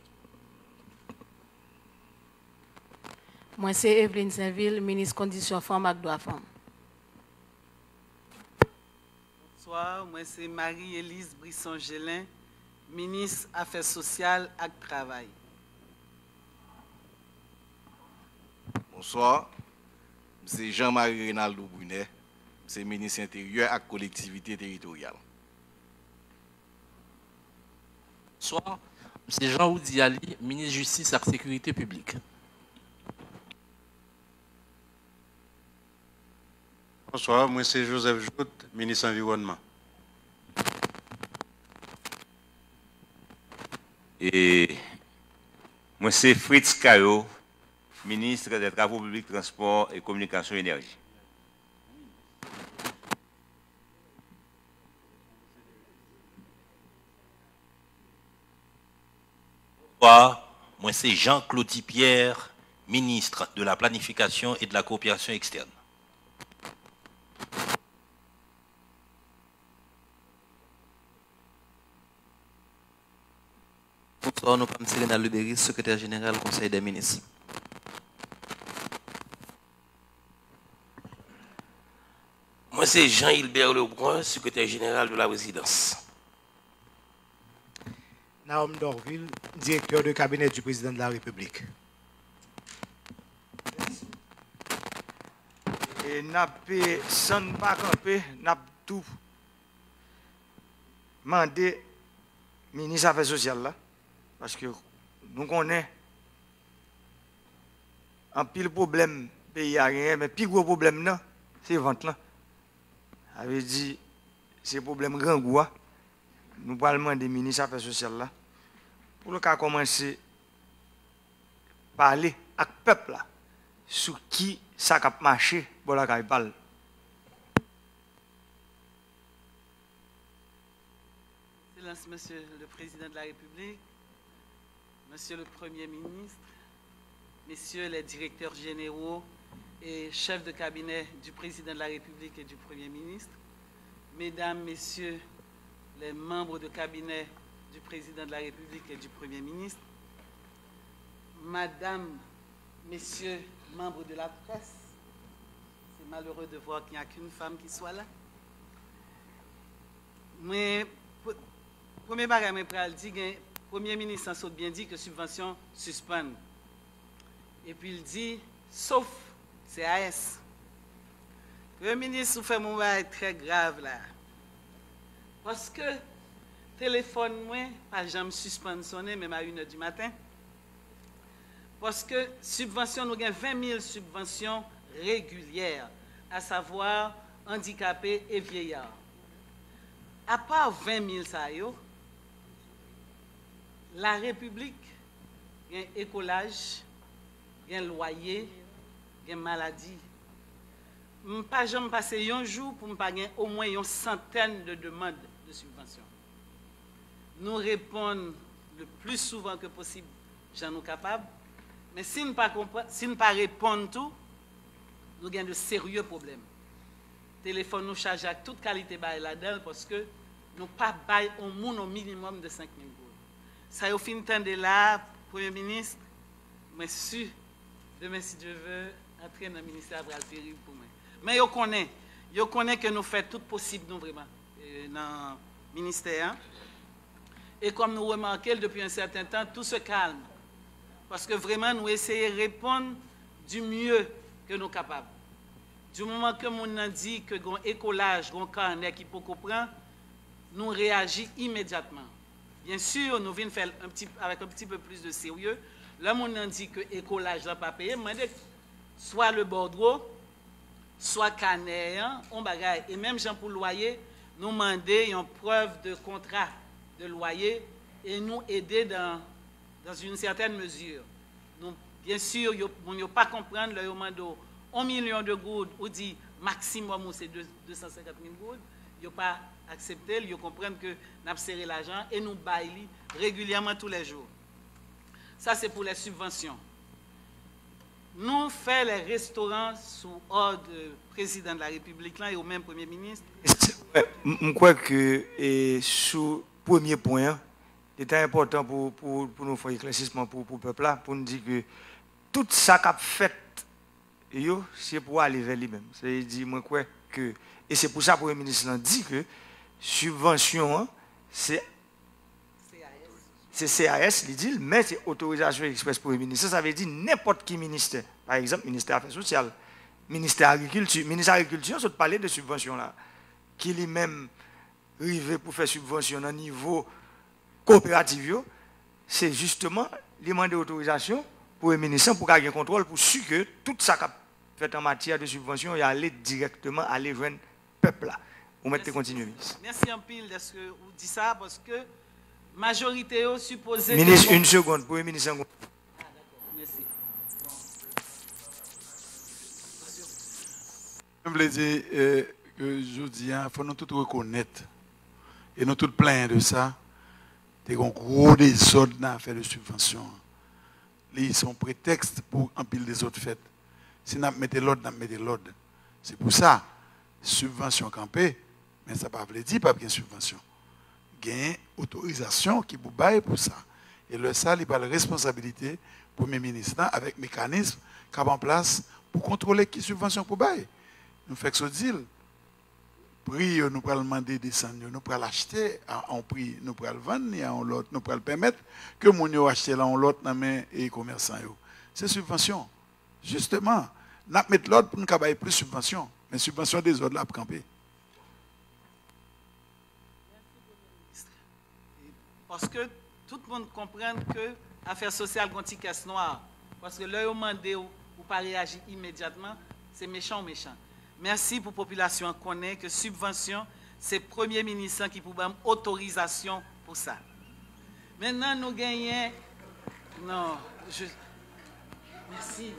Mwen se Eveline Sainvil, minis Kondisyon Fanm ak Dwa Fanm. Bonswa, mwen se Marie Elise Brisson Gelin, minis Afè Sosyal ak Travay. Bonswa, m se Jean Marie Renaldo Brunet, m se minis Enteryè ak Kolektivite Teritoryal. Bonswa, m se Jean Roudy Aly, minis Jistis ak Sekirite Piblik. Bonswa, mwen se Joseph Jouthe, minis Anviwònman. E mwen se Fritz Caillaux, minis dè Travo Piblik, Transpò e Kominikasyon, Enèji. Bonswa, mwen se Jean Claudy Pierre, ministre de la Planification et de la Coopération externe. Bonswa, non pa m se Renald Luberice, sekretè jeneral Konsèy dè minis. Mwen se Jean Hilbert Lebrun, sekretè jeneral de la prezidans. Naome Dorvil, directeur de cabinet du président de la République. E n ap, san n pa kanpe, n ap tou mande minis afè sosyal la, paske nou konnen anpil pwoblèm peyi a genyen, men pi gwo pwoblèm nan, se vant lan. Sa vle di, se pwoblèm grangou a. Nou pral mande minis afè sosyal la pou l ka kòmanse pale ak pèp la sou ki sa k ap mache bò lakay pa l. Excellence, Monsieur le Président de la République, Monsieur le Premier ministre, Messieurs les directeurs généraux et chefs de cabinet du Président de la République et du Premier ministre, Mesdames, Messieurs les membres de cabinet du Président de la République et du Premier ministre, Madame, Messieurs, membres de la presse, c'est malheureux de voir qu'il n'y a qu'une femme qui soit là. Mwen, premye bagay mwen pral di, gen, Premye Minis lan sot byen di ke sibvansyon sispann. Epi l di, sof C A S. Premye Minis, ou fè m yon bagay trè grav la. Paske telefòn mwen pa janm sispann sonnen, menm a inè di maten. Paske sibvansyon, nou gen ven mil sibvansyon regilyè, asavwa andikape e vyeya. Apa ven mil sa yo, larepiblik gen ekolaj, gen lwaye, gen maladi. M pa janm pase yon jou pou m pa gen omwen yon santèn de demann de sibvansyon. Nou reponn le pli souvan ke posib jan nou kapab, men si n pa konprann, si n pa reponn tou, nou gen de serye pwoblèm. Telefòn nou chaje ak tout kalite bagay ladan l paske nou pa bay yon moun yon minimòm de senk mil goud. Sa yo fin tande la a, Premye Minis, mwen si, demen si Dye ve, antre nan ministè a pral terib pou mwen. Men yo konnen, yo konnen ke nou fè tout posib nou vreman, e, nan ministè a. E kòm nou remake l depi yon sèten tan, tout se kalm. Paske vreman nou eseye reponn du mieux ke nou kapab. Du moman ke moun nan di ke gon ekolaj, gon kanè ki poko pran, nou reyaji imedyatman. Byen si, nou vin fè l un petit, avec un petit peu plus de sérieux. Lè moun nan di ke ekolaj la pa peye, m mande swa le bòdwo, swa kanè an, on bagay. E menm jan pou lwaye, nou mande yon preuve de contrat de loyer e nou ede dans, dans une certaine mesure. Nou, byen si, yo, moun yo pa konprann lè yo mande w yon milyon de goud, ou di maksimòm ou se de san senkant mil goud, yo pa aksepte l, yo konprann ke n ap sere lajan e nou bay li regilyèman, tous les jours. Sa se pou les subventions. Nou fè les restaurants sou òd prezidan de la repiblik lan e ou menm premye minis. M kwè ke e, sou premye pwen an, li te enpòtan pou, pou, pou nou fè eklèsisman pou, pou pèp la, pou n di ke tout sa k ap fèt yo, se pou ale vè li menm. Se di, mwen kwè ke, e se pou sa premye minis lan di ke sibvansyon an, se se C A S, li di l, men se otorizasyon eksprès premye minis. Sa, sa vle di nenpòt ki ministè. Pa egzanp, ministè afè sosyal, ministè agrikilti. Minis agrikilti an sot pale de sibvansyon la, ki li menm rive pou fè sibvansyon nan nivo kooperativ yo. Se jisteman, li mande otorizasyon premye minis lan pou ka gen kontwòl, pou si ke tout sa k ap fèt an matyè de sibvansyon, y ale dirèkteman, ale jwenn pèp la. Ou mèt te kontinye, minis. Mèsi anpil dèske ou di sa, paske majorite yo sipoze. Minis, yon segonn, premye minis an. Mèsi. Mwen vle di ke jodi a, fò nou tout rekonèt, e nou tout plenyen de sa, te gen yon gwo dezòd nan afè de sibvansyon an. Li se yon pretèks pou anpil dezòd fèt. Si n ap mete lòd, n ap mete lòd. Se pou sa, sibvansyon kanpe, men sa pa vle di p ap gen sibvansyon. Gen otorizasyon ki pou bay pou sa. E lè sa, li pral responsabilite premye minis lan avèk mekanism k ap an plas pou kontwole ki sibvansyon pou bay. Nou fèk sot di l. Pri yo nou pral mande desann yo, nou pral achte a yon pri, nou pral vann li a yon lòt, nou pral pèmèt ke moun yo achte l a yon lòt nan men e komèsan yo. Se sibvansyon. Jisteman, n ap met lòd pou n ka bay plis sibvansyon, men sibvansyon dezòd la ap kanpe. Paske tout moun konprann ke afè sosyal gon ti kès nwa. Paske lè yo mande w, ou pa reyaji imedyatman, se mechan w mechan. Mèsi pou popilasyon an konnen ke sibvansyon, se premye minis lan ki pou ban m otorizasyon pou sa. Mentnan nou genyen, non, je, mèsi.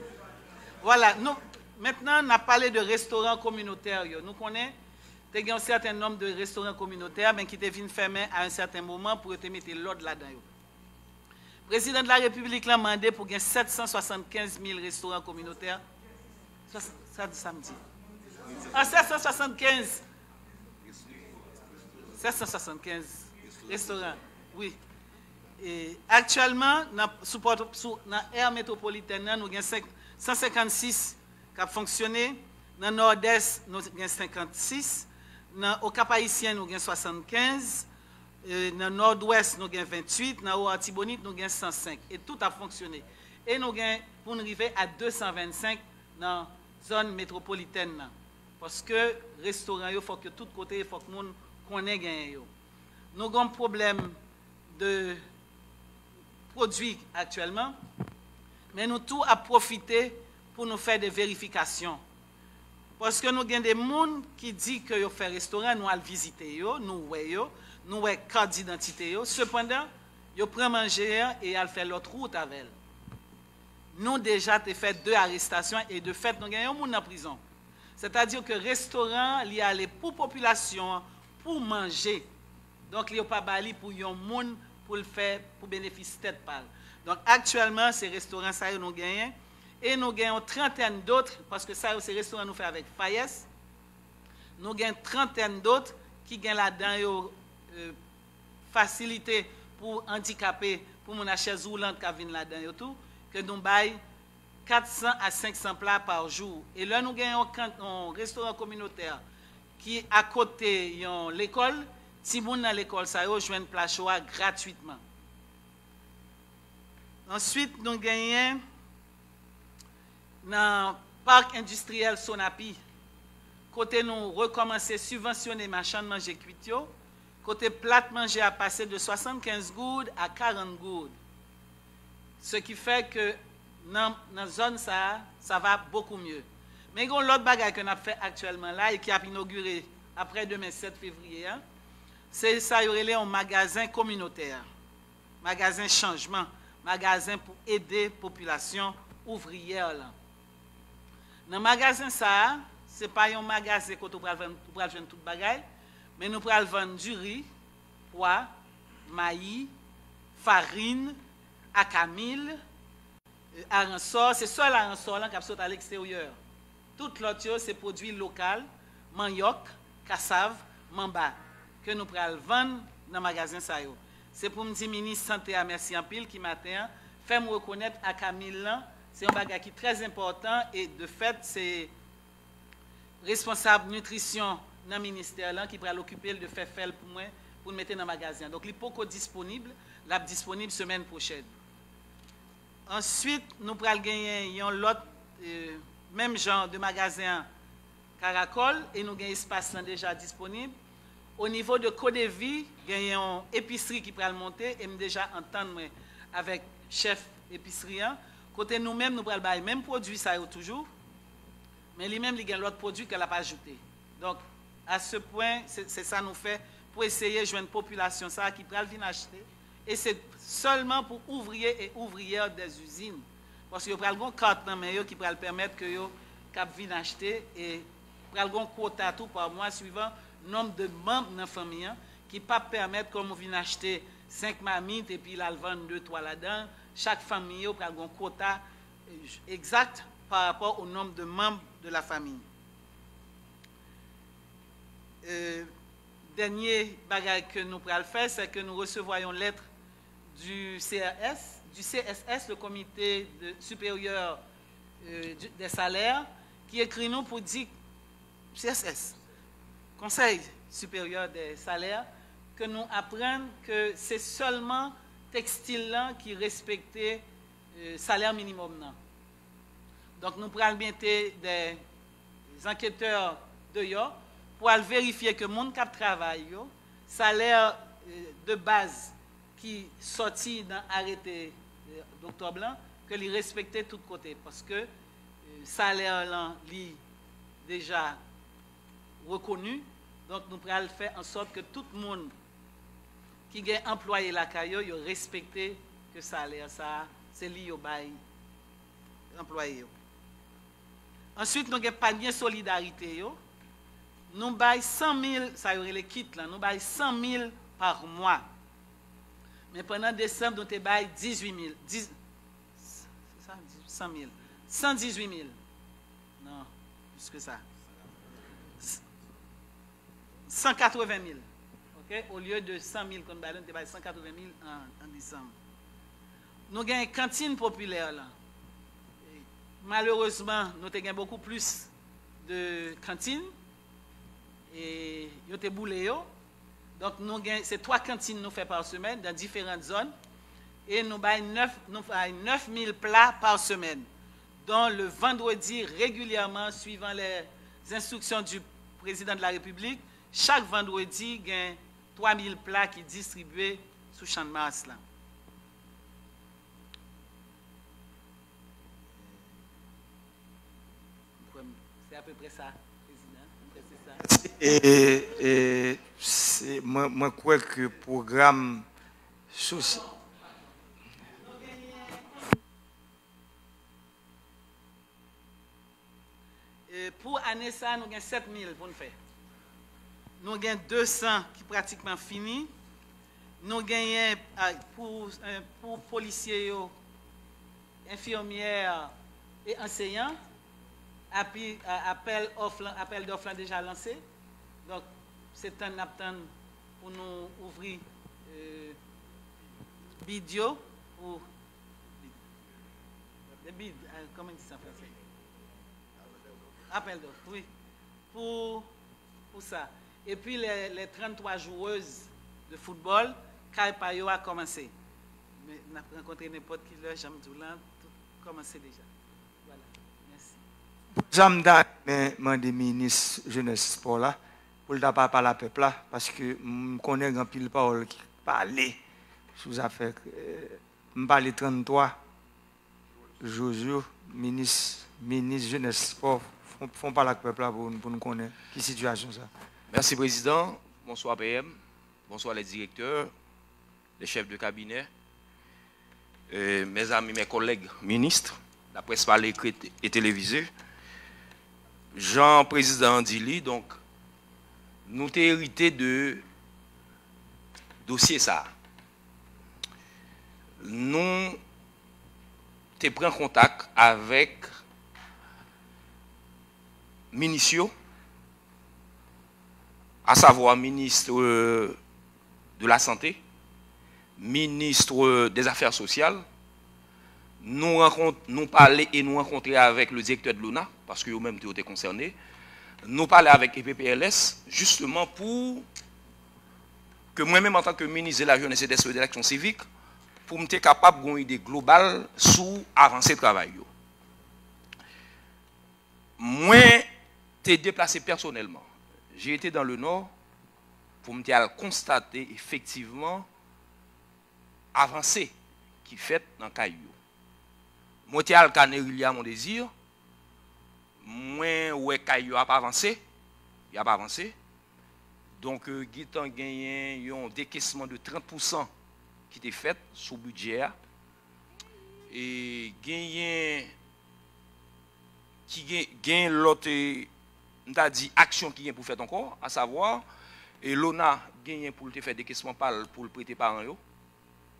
Vwala, nou, mentnan n ap pale de restoran kominotè yo. Nou konnen te gen yon sèten nonb de restoran kominotè, men ki te vin fèmen a yon sèten moman pou yo te mete lòd ladan yo. Prezidan de la Repiblik lan mande pou gen sèt san swasannkenz mil restoran kominotè. Sa, sa di sa m di. A, sèt san swasannkenz. Sèt san swasannkenz restoran, wi. E aktyèlman, nan, sou pòt, sou, nan è metwopolitèn nan, nou gen senk, san senkannsis k ap fonksyone. Nan Nòdès, nou gen senkannsis. Nan Okap Ayisyen, nou gen swasannkenz. E, nan Nòdwès, nou gen venntuit. Nan Wo Atibonit, nou gen san senk. E tout ap fonksyone. E nou gen pou n rive a de san vennsenk nan zòn metwopolitèn nan. Paske restoran yo, fòk yo tout kote, fòk moun konnen genyen yo. Nou gen yon pwoblèm de pwodui aktyèlman, men nou tou ap pwofite pou nou fè de verifikasyon. Paske nou gen de moun ki di ke yo fè restoran, nou al vizite yo, nou wè yo, nou wè kat didantite yo. Sepandan, yo pran manje an e y al fè lòt wout avè l. Nou deja te fè de arestasyon e de fèt nou gen yon moun nan prizon. Sètadi ke restoran an, li ale pou popilasyon an, pou manje. Donk, yo pa ba li pou yon moun, pou l fè, pou benefis tèt pa l. Donk, aktyèlman, se restoran sa yo nou genyen. E nou gen yon trantèn dòt, paske sa yo se restoran nou fè avèk FAES. Nou gen trantèn dòt ki gen ladan yo, e, fasilite pou andikape, pou moun a chèz woulant ka vin ladan yo tou, ke nou bay kat san a senk san pla pa jou. E lè nou gen yon, kan- yon restoran kominotè ki akote yon lekòl, timoun nan lekòl sa yo jwenn pla cho a gratwitman. Answit, nou genyen nan Pak Endistriyèl Sonapi, kote nou rekòmanse sibvansyone machann manje kwit yo, kote plat manje a pase de swasannkenz goud a karant goud. Ce qui fait que nan, nan zòn sa a, ça va beaucoup mieux. Men gen yon lòt bagay ke n ap fè aktyèlman la e ki ap inogire apre demen sèt fevriye a, se sa yo rele yon magazen kominotè, magazen chanjman, magazen pou ede popilasyon ouvriyè lan. Nan magazen sa a, se pa yon magazen kote ou pral vann, ou pral jwenn tout bagay, men nou pral vann diri, pwa, mayi, farin, akamil, aransò, se sèl aransò lan k ap sot aleksteryè. Tout lòt yo se pwodui lokal, manyòk, kasav, manba, ke nou pral vann nan magazen sa yo. Se pou m di minis sante a mèsi anpil ki maten an fè m rekonèt akamil lan se yon bagay ki trè enpòtan e de fèt se responsab nitrisyon nan ministè lan ki pral okipe l de fè fè l pou mwen pou n mete nan magazen an. Donk li poko disponib, l ap disponib semèn pwochèn. Answit, nou pral genyen yon lòt, e, menm jan de magazen an Karakòl e nou gen espas lan deja disponib. O nivo de Kodevi, gen yon episri ki pral monte e m deja antann mwen avèk chèf episri an, kote nou menm nou pral bay menm pwodui sa yo toujou, men li menm li gen lòt pwodui ke l ap ajoute. Donk, a se pwen, se, se sa nou fè pou eseye jwenn popilasyon sa a ki pral vin achte. E se sèlman pou ouvriye e ouvriyè dè izin. Paske yo pral gon kat nan men yo ki pral pèmèt ke yo k ap vin achte e pral gon kwota tou pa mwa swivan nonb de manm nan fanmi an ki p ap pèmèt kòm ou vin achte senk mamit epi l al vann de twa ladan, chak fanmi yo pral gon kwota egzak pa rapò o nonb de manm de la famille. Euh, Dènye bagay ke nou pral fè, se ke nou resevwa yon lèt du C R S, du C S S, le Comité de, Supérieur euh, du- des Salaires, ki ekri nou pou di C S S, Konsèy Siperyè dè Salè, ke nou aprann ke se sèlman tekstil lan ki respekte euh, salè minimòm nan. Donk nou pral mete de anketè deyò pou al verifye ke moun k ap travay yo, salè euh, de baz ki sòti nan arete euh, oktòb lan, ke li respekte tout kote, paske euh, salè lan li deja rekoni. Donk nou pral fè an sòt ke tout moun ki gen anplwaye lakay yo, yo respekte ke salè sa a, se li yo bay anplwaye yo. Answit, nou gen panye solidarite yo. Nou bay san mil, sa yo rele kit lan, nou bay san mil pa mwa. Men pandan desanm, nou te bay dizuit mil. Dis, se sa, san mil. San dizuit mil. Non, plis ke sa. San katreven mil. Ok? Olye de san mil konn bay la, nou te bay san katreven mil an, an desanm. Nou gen kantin popilè lan. Malerezman, nou te gen bokou plis de kantin e yo te boule yo. Donk, nou gen, se twa kantin nou fè pa semèn dan diferan zòn. E nou bay nèf, nou bay nèf mil pla pa semèn, don le vandredi regilyèman, suivan les instructions du président de la République, chak vandredi gen twa mil pla ki distribye sou Channmas lan. M kwè m- Se apeprè sa, Prezidan. M kwè se sa. E, e, se- mwen, mwen kwè ke pwogram sosyal. E, pou ane sa, nou gen sèt mil pou n fè. Nou gen de san ki pratikman fini. Nou genyen, a, pou, e, pou polisye yo, enfimyè e anseyan, api, a, apèl òf lan, apèl dòf lan deja lanse. Donk, se tann n ap tann pou nou ouvri, e, bid yo pou Bid, euh, comment on dit ça en français? Appel d'offres, oui. Pour, pour ça. Et puis les, les trente-trois joueuses de football, kay pa yo a kòmanse. Men n ap rankontre nenpòt ki lè, jan m di w la, tout kòmanse deja. Voilà. Mèsi. Jan m ta renmen mande minis jenès, spò la, pou l ta pa pale a pèp la, paske m konnen gen anpil pawòl ki pale sou zafè, euh, m pale trannntwa Jojo, minis, minis jenès, spò, fon, fon pale ak pèp la pou, pou n konnen ki sitiyasyon sa. Mèsi, Prezidan. Bonswa, P M. Bonswa, les directeurs, les chefs de cabinet, euh, mes amis, mes collègues ministres, la presse parle écrite et télévisée. Jan prezidan an di li, donk, nou te erite de dosye sa a. Nou te pran kontak avèk minis yo, asavwa minis de la sante, minis de zafè sosyal. Nou rankont, nou pale e nou rankontre avèk le direktè de l'ONA, paske yo menm tou yo te konsène. Nou pale avèk E P P L S, jisteman pou ke mwen menm, antanke minis de la jenès e de, de laksyon sivik, pou m te kapab gen yon ide global sou avanse travay yo. Mwen te deplase pèsonèlman. J'ai été dans le Nord pou m te al konstate efektivman avanse ki fèt nan kay yo. Mwen te al ka Nerilya Mondezir, mwen wè kay yo ap avanse, y ap avanse. Donk, euh, gentan genyen yon dekesman de trant pousan ki te fèt sou bidjè a. E genyen ki gen, gen lòt, e, m ta di, aksyon ki gen pou fèt ankò, asavwa, e, l'ONA genyen pou l te fè dekesman pa l pou l prete paran yo,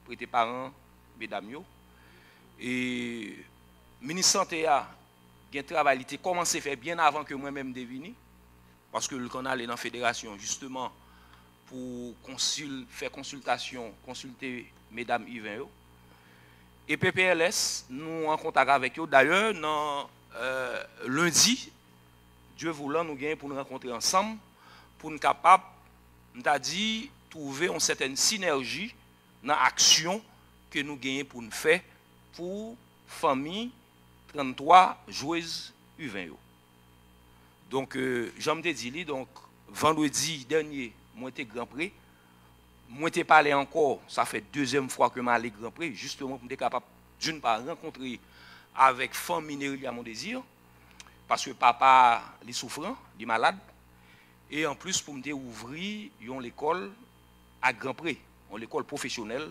prete paran medam yo. E minis sante a gen travay li te kòmanse fè byen avan ke mwen menm m te vini, paske l konn ale nan federasyon, jisteman, pou konsil, fè konsiltasyon, konsilte medam iven yo. E P P L S, nou an kontak avèk yo. Dayè, nan, euh, lendi, Dye voulan, nou genyen pou n rankontre ansanm, pou n kapab, m ta di, twouve yon sètèn sinèji nan aksyon ke nou genyen pou n fè pou fanmi trannntwa jwez iven yo. Donk, euh, jan m te di li, donk, vandredi dènye, mwen te Gran Pre. Mwen te pale ankò, sa fè dezyèm fwa ke m ale Gran Pre, jisteman pou m te kapab, d'une part, rankontre avèk fanmi Nerilya Mondezir, paske papa li soufran, li malad, e anplis pou m te ouvri yon lekòl a Gran Pre, yon lekòl pwofesyonèl,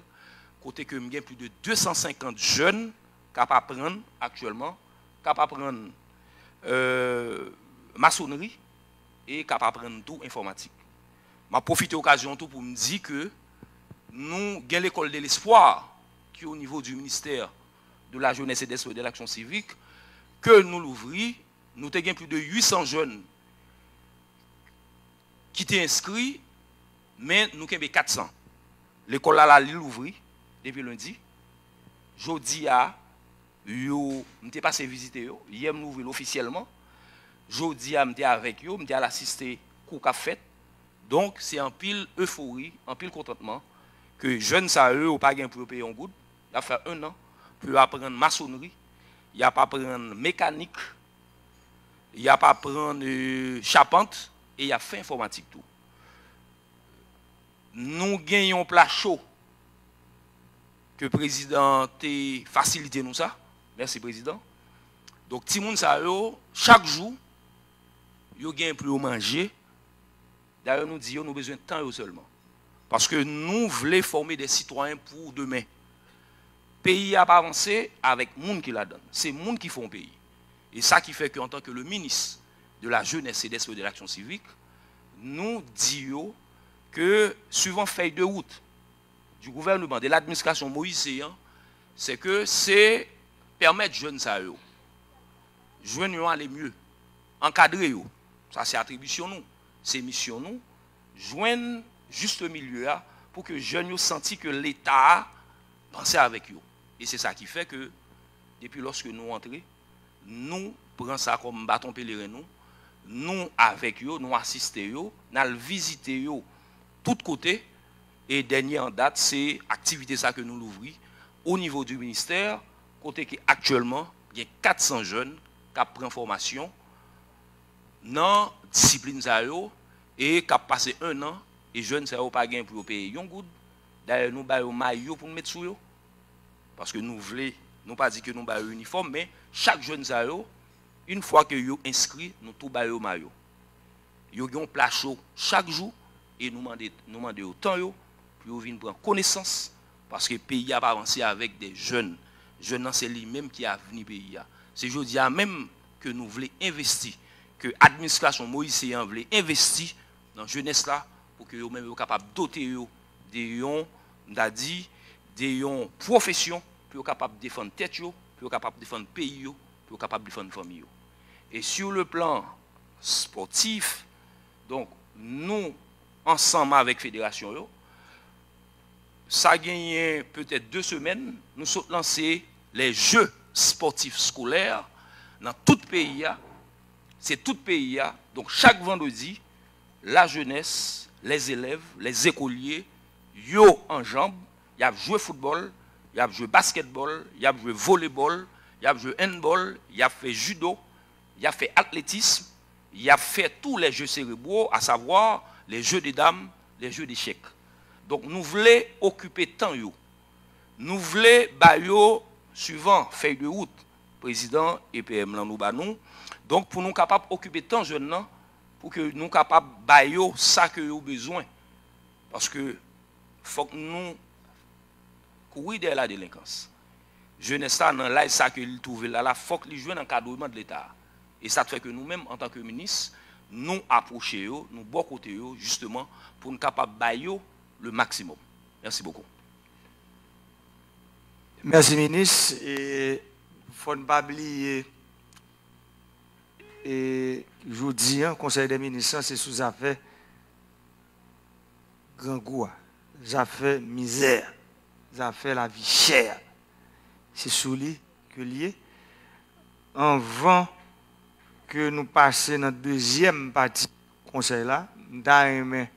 kote ke m gen plis de de san senkant jèn k ap aprann aktyèlman, k ap aprann, euh, masonri e k ap aprann tou enfòmatik. M ap pwofite okazyon an tou pou m di ke nou gen lekòl de lespwa ki o nivo di ministè de la jenès e de, de laksyon sivik ke nou louvri. Nou te gen plis de uit san jèn ki te enskri, men nou kenbe kat san. Lekòl la la, li louvri depi lendi. Jodi a, yo, m te pase vizite yo. Yè, m louvri l ofisyèlman. Jodi a, m te avèk yo, m te al asiste kou k ap fèt. Donk, se anpil efori, anpil kontantman ke jèn sa yo, yo pa gen pou yo peye yon goud. Y ap fè en an pou yo aprann masonri, y ap aprann mekanik, y ap aprann, euh, chapant, e y ap fè enfòmatik tou. Nou gen yon pla cho ke prezidan te fasilite nou sa. Mèsi, prezidan. Donk, timoun sa yo, chak jou, yo gen pou yo manje. Dayè, nou di yo, nou bezwen tan yo sèlman. Paske nou vle fòme de sitwayen pou demen. Peyi a ap avanse avèk moun ki ladan l. Se moun ki fè yon peyi. E sa ki fè ke, antanke le minis de la jenès e de, de laksyon sivik, nou di yo ke, suivan fèy de wout du gouvernement, de l'administration Moïse an, se ke se pèmèt jèn sa yo jwenn yon ale mye, ankadre yo. Sa se atribisyon nou, se misyon nou, jwenn jis milye a pou ke jèn yo santi ke Leta a panse avèk yo. E se sa ki fè ke Depi lòske nou antre, nou pran sa kòm baton peleren nou, nou avèk yo, nou asiste yo, n al vizite yo tout kote, e dènye an dat, se aktivite sa ke nou louvri o nivo di ministè, kote ke aktyèlman gen kat san jèn k ap pran fòmasyon nan disiplin sa yo, e k ap pase en an, e jèn sa yo pa gen pou yo peye yon goud. Dayè, nou ba yo mayo pou n met sou yo. Paske nou vle, nou pa di ke nou ba yo inifòm, men chak jèn sa yo, yon fwa ke yo enskri, nou tou ba yo mayo. Yo gen yon pla cho chak jou, e nou mande, nou mande yo tan yo, pou yo vin pran konesans, paske peyi a pa avanse avèk de jèn. Jèn nan se li menm ki avni peyi a. Se jodi a menm ke nou vle envesti, ke administrasyon Moyiz Seyan vle envesti nan jenès la, pou ke yo menm yo kapab dote yo de yon, m ta di, de yon pwofesyon, pou yo kapab defann tèt yo, pou yo kapab defann peyi yo, pou yo kapab defann fanmi yo. E sur le plan sportif, donk, nou, ansanm avèk federasyon yo, sa genyen petèt de semèn, nou sot lanse les Jeux Sportifs Scolaires nan tout peyi a. Se tout peyi a. Donk, chak vandredi, la jeunesse, les élèves, les écoliers, yo anjanm, y ap jwe foutbòl, y ap jwe baskètbòl, y ap jwe volebòl, y ap jwe handball, y ap fè judo, y ap fè atletism, y ap fè tou les jeux cérébraux, à savoir les jeux de dames, les jeux d'échecs. Donk, nou vle okipe tan yo. Nou vle ba yo, suivan fèy de wout prezidan E P M lan nou ba nou. Donk, pou nou kapab okipe tan jèn nan, pou ke nou kapab ba yo sa ke yo bezwen. Paske fòk nou kouri dèyè ladelenkans. Jenès la, nan laj sa ke li twouve l la, la, fòk li jwenn ankadreman de Leta. E sa k fè ke nou menm, antanke minis, nou apwoche yo, nou bò kote yo, jisteman, pou n kapab ba yo le maximum. Merci beaucoup. Mèsi, minis. E fò n pa bliye, e jodi a, Konsèy dè minis lan, se sou zafè grangou a, zafè mizè a, zafè lavi chè a. Se sou li ke l ye. Anvan ke nou pase nan dezyèm pati konsèy la, m ta renmen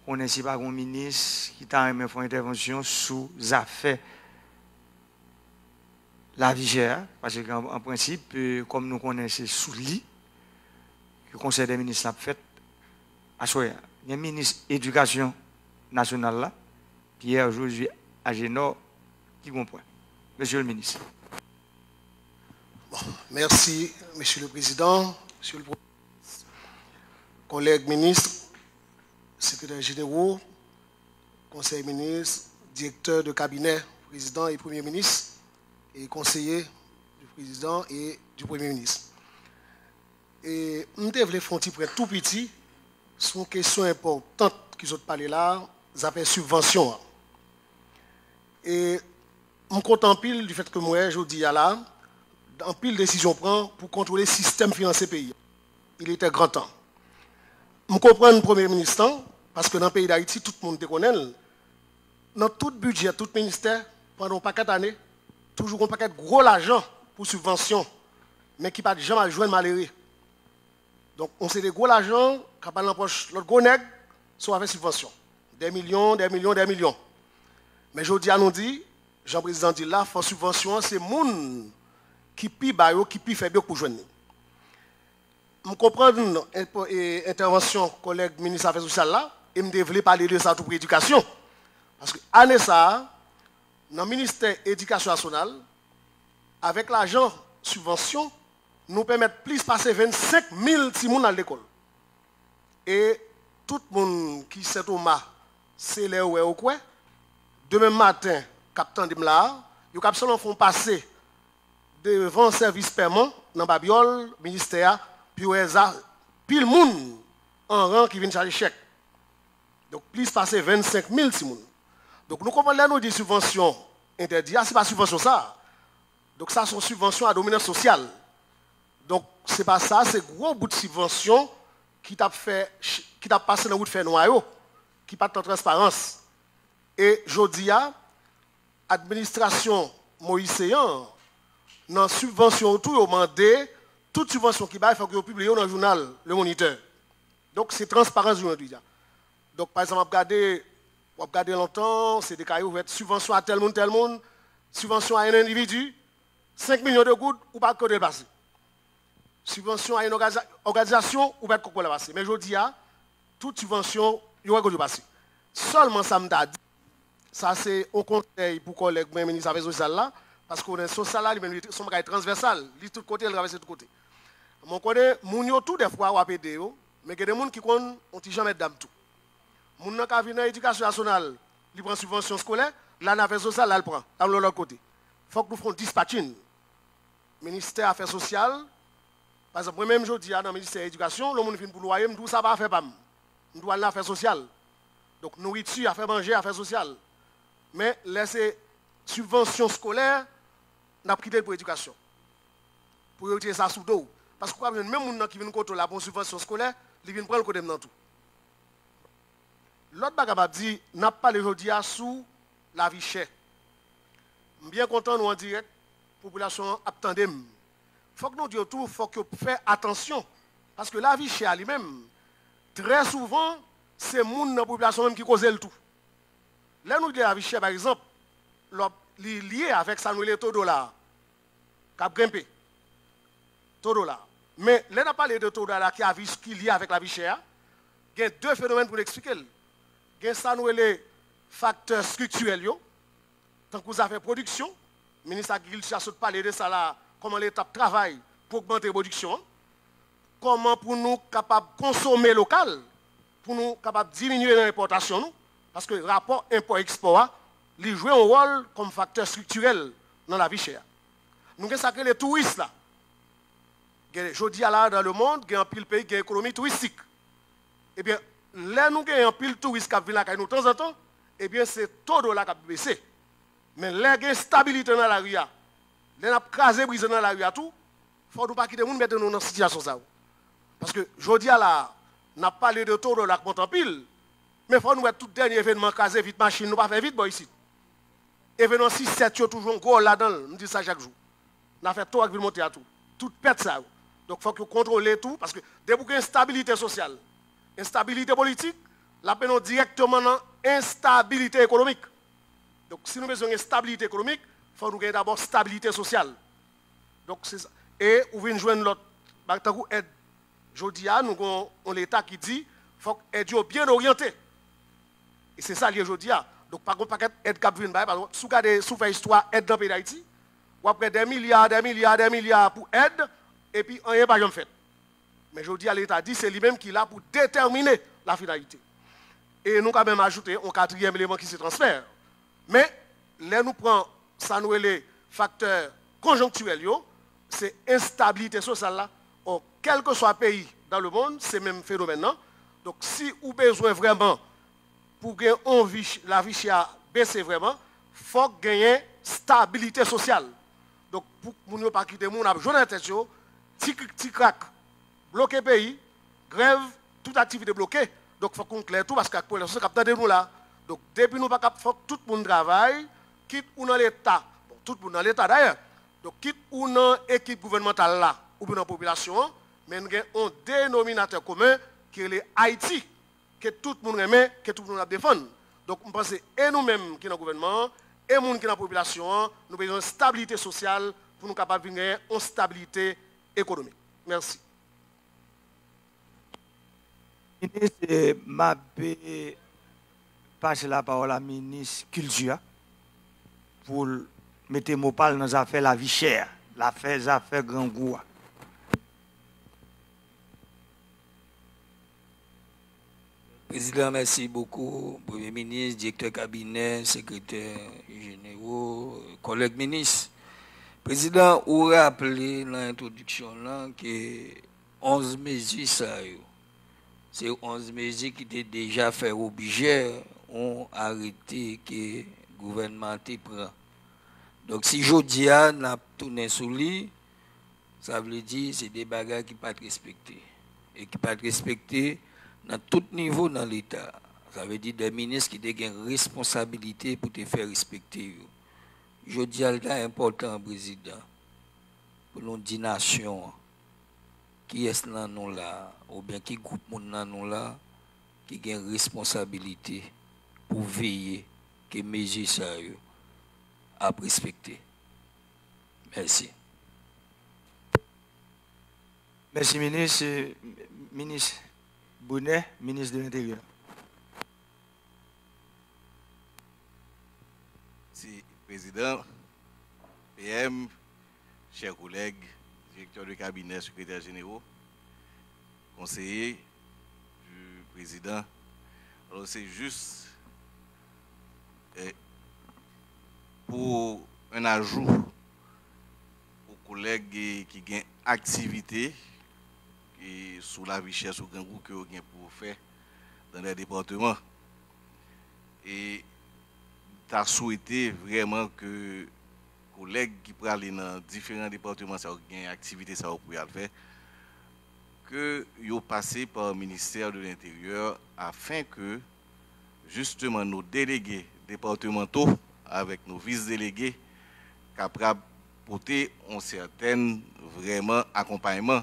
konnen si pa gen yon minis ki ta renmen fè yon entèvansyon sou zafè lavi chè a, paske an, an prensip, e, kòm nou konnen se sou li ke Konsèy dè minis la ap fèt aswè a. Gen minis edikasyon nasyonal la, Pierre Josué Agénor, ki gon pwen. Mesye le minis. Bon, mèsi, Mesye le Prezidan, Mesye le Premye Minis, kòlèg minis, sekretè jeneral, konsèy minis, direktè de kabinè prezidan e premye minis, e konseye du prezidan e du premye minis. E m te vle fè yon ti pwen tou piti sou yon kesyon enpòtan ki sot pale la, zafè sibvansyon an. E m kontan anpil du fait que m wè jodi a la, anpil desizyon pran pou kontwole sistèm finanse peyi a. Il était grand temps. M konprann premye minis lan, paske nan peyi Dayiti, tout moun te konnen l, nan tout bidjè, tout ministè, pandan yon pakèt ane, toujou gen yon pakèt gwo lajan pou sibvansyon, men ki pa t janm al jwenn malere. Donk, yon seri de gwo lajan k ap al nan pòch lòt gwo nèg, sou afè sibvansyon. Dè milyon, dè milyon, dè milyon. Men jodi a nou di, jan prezidan di l la, fò sibvansyon an se moun ki pi ba yo, ki pi fèb yo k pou jwenn li. M konprann entèvansyon kòlèg minis afè sosyal la, e m te vle pale de sa tou pou edikasyon. Paske ane sa a, nan ministè edikasyon nasyonal, avèk lajan sibvansyon, nou pèmèt plis pase vennsenk mil timoun al lekòl. E tout moun ki Sentoma, se lè yo wè yo kwè, demen maten, k ap tande m la a, yo kab sèlman fè yon pase devan sèvis pèman nan Babyòl, ministè a, pou yo wè za, pil moun an ran ki vin chaje chèk. Donk, plis pase vennsenk mil timoun. Donk, nou konprann lè nou di sibvansyon entèdi a, se pa sibvansyon sa a. Donk, sa se yon sibvansyon a dominans sosyal. Donk, se pa sa, se gwo bout sibvansyon ki t ap fè, ki t ap pase nan wout fè nwa yo, ki pa t nan transparans. E jodi a, administrasyon Moyiz Seyan an, Nan sibvansyon yo tou, yo mande tout sibvansyon ki bay, fòk yo pibliye yo nan jounal Le Moniteur. Donk, se transparans jounen jodi a. Donk, pa egzanp, w ap gade, w ap gade lontan, se deklare ouvè sibvansyon a tèl moun, tèl moun, sibvansyon a yon endividi, senk milyon de goud, ou pa kote l pase. Sibvansyon a yon òganiza- òganizasyon, ou pa kote l pase. Men jodi a, tout sibvansyon, yo wè kote yo pase. Sèlman sa m ta di, sa se yon konsèy pou kòlèg mwen, minis afè sosyal la, paske w konnen sosyal la, li menm, li se yon bagay transvèsal, li tout kote, li travèse tout kote. Mwen konnen moun yo tou, dèfwa, w ap ede yo, men gen de moun ki konn yon ti jan mètdam tou. Moun nan ka vin nan edikasyon nasyonal, li pran sibvansyon eskolè, la nan afè sosyal, la l pran, la l lòt kote. Fòk nou fè yon dispatching. Ministè afè sosyal, pa egzanp, mwen menm jodi a nan ministè edikasyon, lè moun vin pou lwaye, m di w sa pa afè pa m. M di w al nan afè sosyal. Donk, nouriti, afè manje, afè sosyal. Men, lè se sibvansyon eskolè, n ap kite l pou edikasyon. Pou yo retire sa sou do w. Paske w ap jwenn menm moun nan ki vin kote w la pou yon sibvansyon eskolè, li vin pran l kote m nan tou. Lòt bagay m ap di, n ap pale jodi a sou lavi chè. M byen kontan nou an dirèk, popilasyon an ap tande m. Fòk nou di yo tou, fòk yo fè atansyon. Paske lavi chè a li menm, trè souvan, se moun nan popilasyon menm ki koze l tou. Lè nou di lavi chè, pa egzanp, lòp, li lye avèk sa nou rele to dola a, k ap grenpe. To dola a. Men, lè n ap pale de to dola a ki avi, ki lye avèk lavi chè a, gen de fenomèn pou n eksplike l. Gen sa nou rele faktè estriktirèl yo, tankou zafè pwodiksyon. Minis agrikilti a sot pale de sa la, kòman Leta ap travay pou ogmante pwodiksyon an, kòman pou nou kapab konsome lokal, pou nou kapab diminye nan enpòtasyon nou, paske rapò enpò-ekspò a, li jwe yon wòl kòm faktè estriktirèl nan lavi chè a. Nou gen sa k rele touris la. Gen, jodi a la, dans le monde, gen anpil peyi ki gen ekonomi touristik. Ebyen, lè nou gen anpil touris k ap vin lakay nou tanzantan, ebyen, se to dola k ap bese. Men lè gen estabilite nan lari a, lè n ap kraze brize nan lari a tou, fò nou pa kite moun mete nou nan sitiyasyon sa yo. Paske jodi a la, n ap pale de to dola k monte anpil, men fò nou wè tout dènye evènman kraze vit machin, nou pa fè vit bò isit. Evènman sis sèt yo toujou yon gwo wòl ladan l, m di sa chak jou. N afè to ak vil monte a tou. Tout pèt sa yo. Donk, fòk yo kontwole tou, paske depi w gen enstabilite sosyal, enstabilite politik, l ap mennen w dirèkteman nan enstabilite ekonomik. Donk, si nou bezwen gen estabilite ekonomik, fò nou gen dabò estabilite sosyal. Donk, se sa. E ou vin jwenn lòt, ba, tankou èd. Jodi a, nou gen yon Leta ki di, fòk èd yo byen oryante. E se sa l ye jodi a. Donk, pa gen yon pakèt èd k ap vin bay. Pa egzanp, si w gade, si w fè istwa èd nan peyi Dayiti, w ap wè dè milya, dè milya, dè milya pou èd, epi anyen pa janm fèt. Men jodi a, Leta di se li menm ki la pou detèmine lafinalite. E nou ka menm ajoute yon katriyèm eleman ki se transfè. Men, lè nou pran sa nou rele faktè konjonktirèl yo, se enstabilite sosyal la, ò, kèlkeswa peyi dans le monde, se menm fenomèn nan. Donk, si ou bezwen vrèman pou gen yon vi ch-, lavi chè a bese vrèman, fòk genyen stabilite sosyal. Donk, pou moun yo pa kite moun ap jwe nan tèt yo, ti krik, ti krak, bloke peyi, grèv, tout aktivite bloke. Donk, fòk nou klè tou, paske ak popilasyon k ap tande nou la. Donk, depi nou pa kap, fòk tout moun travay, kit ou nan Leta, bon, tout moun nan Leta dayè, donk, kit ou nan ekip gouvènmantal la, oubyen nan popilasyon an, men n gen yon denominatè komen ki rele Ayiti, ke tout moun renmen, ke tout moun ap defann. Donk, m panse, e nou menm ki nan gouvènman an, e moun ki nan popilasyon an, nou bezwen stabilite sosyal pou nou kapab vin genyen yon stabilite ekonomik. Mèsi. Minis, eh, m ap, eh, pase lapawòl a minis kilti a pou l mete mo pa l nan zafè lavi chè a, zafè, zafè grangou a. Prezidan, mèsi bokou. Premye minis, direktè kabinè, sekretè jenero, kòlèg minis. Prezidan, ou raple nan entwodiksyon w lan ke onz mezi sa yo, se onz mezi ki te deja fè objè yon arete ke gouvènman an te pran. Donk, si jodi a n ap tounen sou li, sa vle di se de bagay ki pa t respekte. E ki pa t respekte nan tout nivo nan Leta. Sa vle di de minis ki te gen responsabilite pou te fè respekte yo. Jodi a, l ta enpòtan, Prezidan, pou nou di nasyon an kiyès nan nou la a, oubyen ki gwoup moun nan nou la a ki gen responsabilite pou veye ke mezi sa yo ap respekte. Mèsi. Mèsi, minis. E, minis Brunet, minis de Lenteryè. Mèsi, Prezidan. P M, chè kolèg, direktè de kabinè, sekretè jeneral, konseye du prezidan. Alò, se jis eh, pou un ajout pou kolèg eh, ki gen aktivite eh, sou lavi chè, sou grangou ke yo gen pou fè dans les départements. E ta swete vrèman ke kolèg ki prale nan diferan depatman sa yo, ki gen aktivite sa yo pou y al fè, ke yo pase pa ministè de lenteryè, afen ke jisteman nos délégués départementaux avec nos vice-délégués kapab pote yon sètèn vrèman akonpayman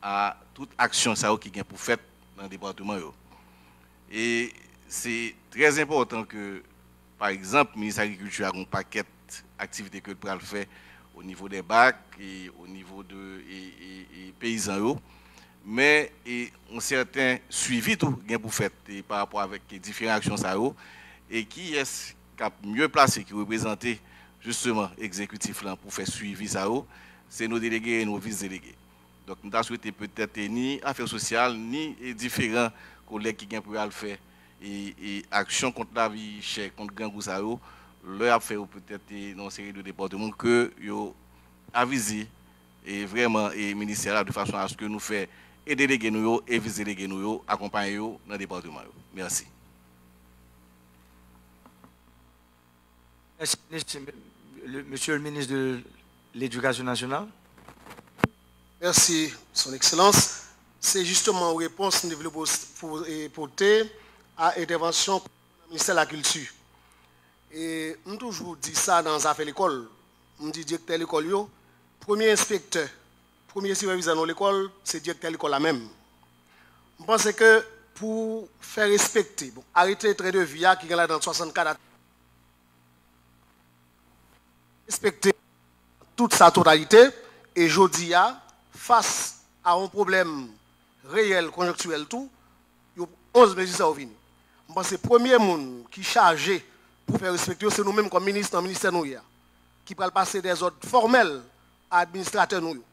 a tout aksyon sa yo ki gen pou fèt nan depatman yo. E se trè enpòtan ke, pa egzanp, minis agrikilti a gen yon pakèt aktivite ke l pral fè o nivo dè bak e o nivo de e, e, e peyizan yo. Men e yon sèten swivi tou gen pou fèt e pa rapò avèk diferan aksyon sa yo. E kiyès k ap mye plase ki reprezante jisteman egzekitif lan pou fè swivi sa yo? Se nou delege e nou vis delege. Donk, m ta swete petèt ni afè sosyal, ni diferan kolèg ki gen pou y al fè aksyon kont lavi chè, kont grangou sa yo, lè y ap fè yo petèt nan yon seri de depatman ke yo avize vrèman ministè la de fason aske nou fè e delege nou yo e vis delege nou yo akonpaye yo nan depatman yo. Mèsi. Mèsi, minis. Mesye le minis de ledikasyon nasyonal. Mèsi, Son Ekselans. Se jisteman yon repons m te vle pote a entèvansyon Ministè Lakilti. E m toujou di sa nan zafè lekòl. M di direktè lekòl yo, premye enspektè, premye sipèvizè nan lekòl, se direktè lekòl la menm. M panse ke pou fè respekte, bon, arete tren de vi a ki gen ladan swasannkat a respekte tout sa totalite, e jodi a, fas a yon pwoblèm reyèl, konjonktirèl tou, yo onz mezi sa yo vini. M panse premye moun ki chaje pou fè respekte yo, se nou menm kòm minis nan ministè nou ye a, ki pral pase dèzòd fòmèl a administratè nou yo.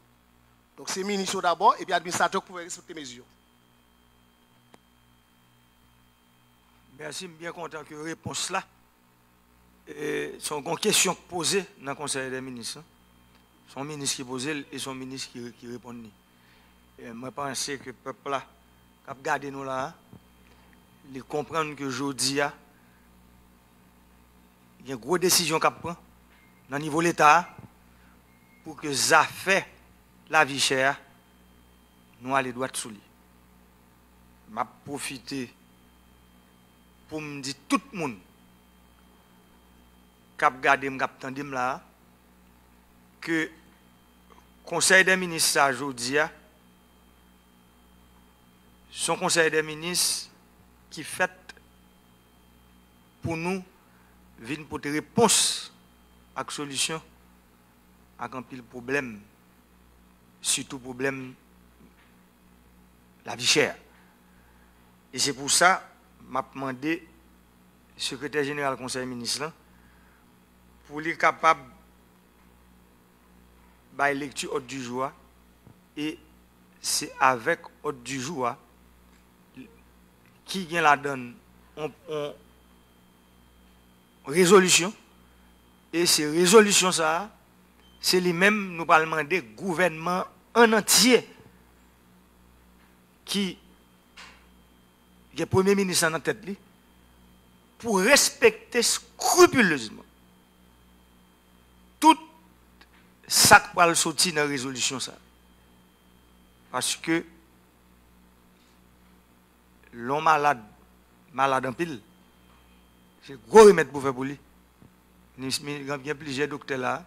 Donk se minis yo dabò, epi administratè yo k pou fè respekte mezi yo. Mèsi, m byen kontan ke repons la se yon kesyon k poze nan konsèy dè minis lan. Se yon minis ki poze l e se yon minis ki reponn li. Mwen panse ke pèp la k ap gade nou la a, li konprann ke jodi a gen gwo desizyon k ap pran nan nivo leta a pou ke zafè lavi chè a nou ale dwat sou li. M ap pwofite pou m di tout moun k ap gade m, k ap tande m la a, ke konsèy dè minis sa jodi a se yon konsèy dè minis ki fèt pou nou vin pote repons ak solisyon ak anpil pwoblèm, sitou pwoblèm lavi chè a. E se pou sa m ap mande sekretè jeneral konsèy minis lan pou li kapab bay lekti òd di jou a, e se avèk òd di jou a ki gen ladan l yon rezolisyon, e se rezolisyon sa a, se li menm nou pral mande gouvènman an antye ki gen premye minis lan nan tèt li pou respekte skripilezman tout sa k pral soti nan rezolisyon sa a. Paske lè yon malad malad anpil, se gwo remèd pou fè pou li. Gen plizyè doktè la a,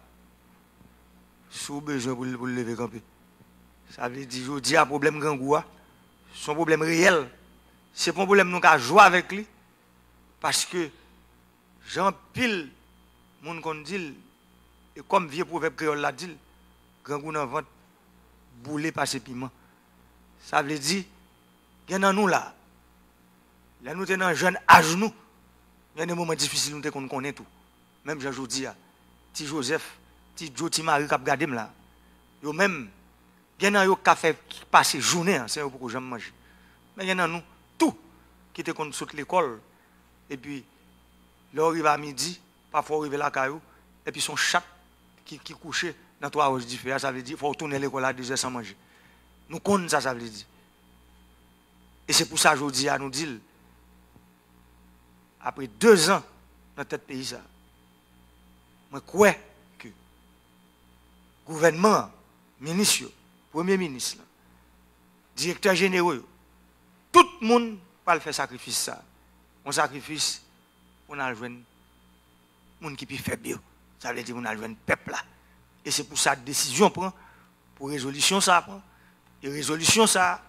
si w bezwen pou l, pou l leve kanpe. Sa vle di, jodi a, pwoblèm grangou a, se yon pwoblèm reyèl. Se pa yon pwoblèm nou ka jwe avèk li, paske, jan anpil moun konn di l, e kòm vye pwovèb kreyòl la di l, grangou nan vant boule pase piman. Sa vle di, gen nan nou la, lè nou te nan jèn aj nou, gen de moman difisil nou te konn konnen tou. Menm jan jodi a, ti Jozèf, ti Djo, ti Mari k ap gade m la, yo menm, gen nan yo k ka fè pase jounen an san yo poko janm manje. Men gen nan nou tou ki te konn sot lekòl, epi lè w rive a midi, pafwa w rive lakay ou, epi se yon chat ki, ki kouche nan twa wòch dife a, sa vle di fò w tounen lekòl a de zè san manje. Nou konn sa sa vle di. E se pou sa jodi a nou di l, apre de zan nan tèt peyi sa, mwen kwè ke gouvènman an, minis yo, premye minis lan, direktè jenero yo, tout moun pral fè sakrifis sa. Yon sakrifis pou n al jwenn moun ki pi fèb yo. Sa vle di pou n al jwenn pèp la. E se pou sa desizyon pran, pou rezolisyon sa pran. E rezolisyon sa,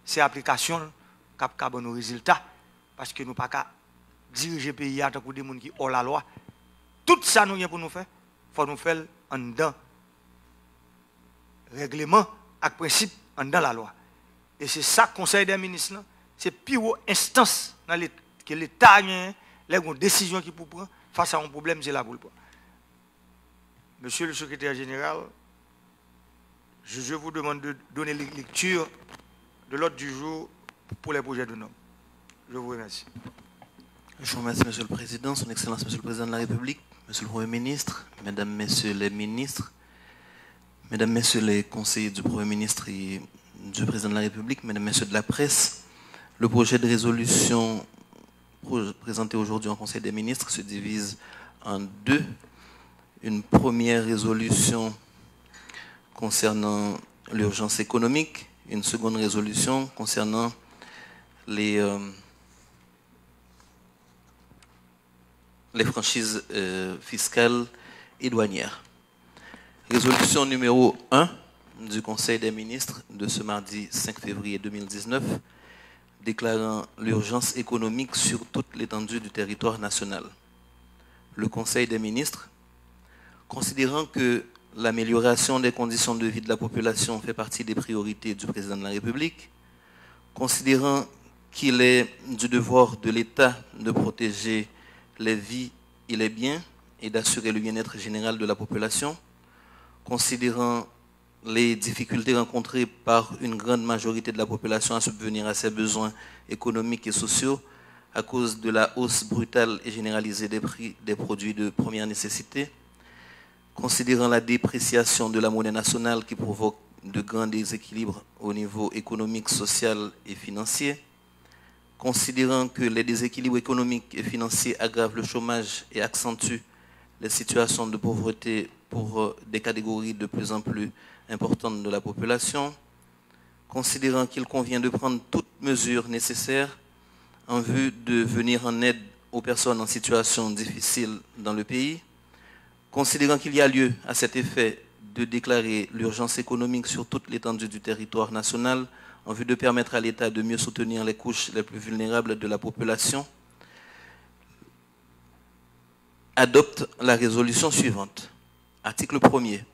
se aplikasyon l k ap ka ban nou rezilta. Paske nou pa ka dirije peyi a tankou de moun ki hors la loi. Tout sa nou gen pou nou fè, fò nou fè l anndan règleman ak prensip anndan lalwa. E se sa Konsèy dè Minis lan, se pi wo enstans nan Let-, ke Leta genyen, lè gen yon desizyon ki pou pran fas a yon pwoblèm, se la pou l pran. Monsieur le secrétaire général, je, je vous demande de donner lec-, lecture de l'ordre du jour pour les projets de normes. Je vous remercie. Je vous remercie, Monsieur le Président. Son Excellence, Monsieur le Président de la République, Monsieur le Premier ministre, Mesdames, Messieurs les ministres, Mesdames, Messieurs les conseillers du Premier ministre et du Président de la République, Mesdames, Messieurs de la presse, le projet de résolution pro-, présenté aujourd'hui en Conseil des ministres se divise en deux. Une première résolution concernant l'urgence économique, une seconde résolution concernant les, euh, les franchises, euh, fiscales et douanières. Résolution numéro un du Conseil des ministres de ce mardi cinq février deux mille dix-neuf, déclarant l'urgence économique sur toute l'étendue du territoire national. Le Conseil des ministres, considérant que l'amélioration des conditions de vie de la population fait partie des priorités du président de la République, considérant qu'il est du devoir de l'État de protéger les vies et les biens et d'assurer le bien-être général de la population, considérant les difficultés rencontrées par une grande majorité de la population à subvenir à ses besoins économiques et sociaux à cause de la hausse brutale et généralisée des prix des produits de première nécessité, considérant la dépréciation de la monnaie nationale qui provoque de grands déséquilibres au niveau économique, social et financier, considérant que les déséquilibres économiques et financiers aggravent le chômage et accentuent les situations de pauvreté pour, euh, des catégories de plus en plus importantes de la population, considérant qu'il convient de prendre toutes mesures nécessaires en vue de venir en aide aux personnes en situation difficile dans le pays, considérant qu'il y a lieu, à cet effet, de déclarer l'urgence économique sur toute l'étendue du territoire national en vue de permettre à l'État de mieux soutenir les couches les plus vulnérables de la population, adopte la résolution suivante. Article premier.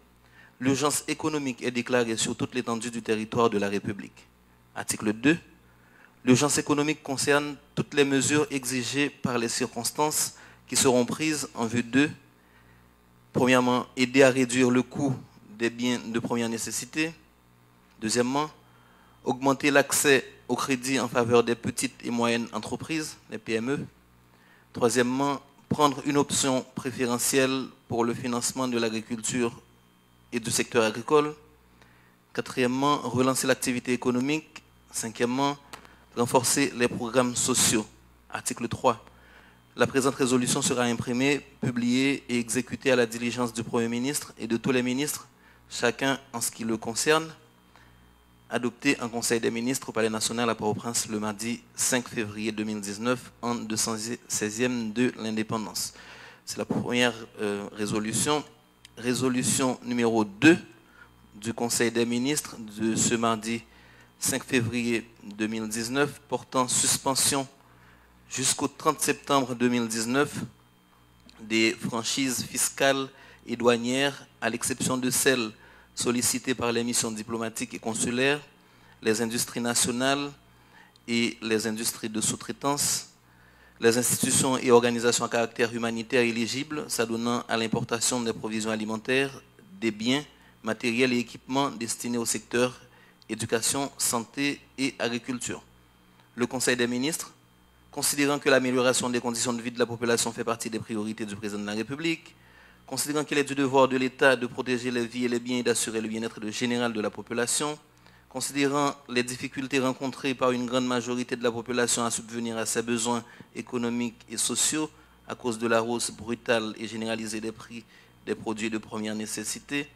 L'urgence économique est déclarée sur toute l'étendue du territoire de la République. Article deux. L'urgence économique concerne toutes les mesures exigées par les circonstances qui seront prises en vue de, premièrement, aider à réduire le coût des biens de première nécessité. Deuxièmement, augmenter l'accès au crédit en faveur des petites et moyennes entreprises, les P M E. Troisièmement, prendre une option préférentielle pour le financement de l'agriculture et du secteur agricole. Quatrièmement, relancer l'activité économique. Cinquièmement, renforcer les programmes sociaux. Article trois. La présente résolution sera imprimée, publiée et exécutée à la diligence du Premier ministre et de tous les ministres, chacun en ce qui le concerne, adoptée en Conseil des ministres au Palais national à Port-au-Prince le mardi cinq février deux mille dix-neuf, an deux cent seizième de l'indépendance. C'est la première, euh, résolution. Résolution numéro deux. du Conseil des ministres de ce mardi cinq février deux mille dix-neuf portant suspension jusqu'au trente septembre deux mille dix-neuf des franchises fiscales et douanières, à l'exception de celles sollicitées par les missions diplomatiques et consulaires, les industries nationales et les industries de sous-traitance, les institutions et organisations à caractère humanitaire éligibles s'adonnant à l'importation des provisions alimentaires, des biens, matériels et équipements destinés au secteur éducation, santé et agriculture. Le Conseil des ministres, considérant que l'amélioration des conditions de vie de la population fait partie des priorités du président de la République, considérant qu'il est du devoir de l'État de protéger les vies et les biens et d'assurer le bien-être de- général de la population, considérant les difficultés rencontrées par une grande majorité de la population à subvenir à ses besoins économiques et sociaux à cause de la hausse brutale et généralisée des prix des produits de première nécessité,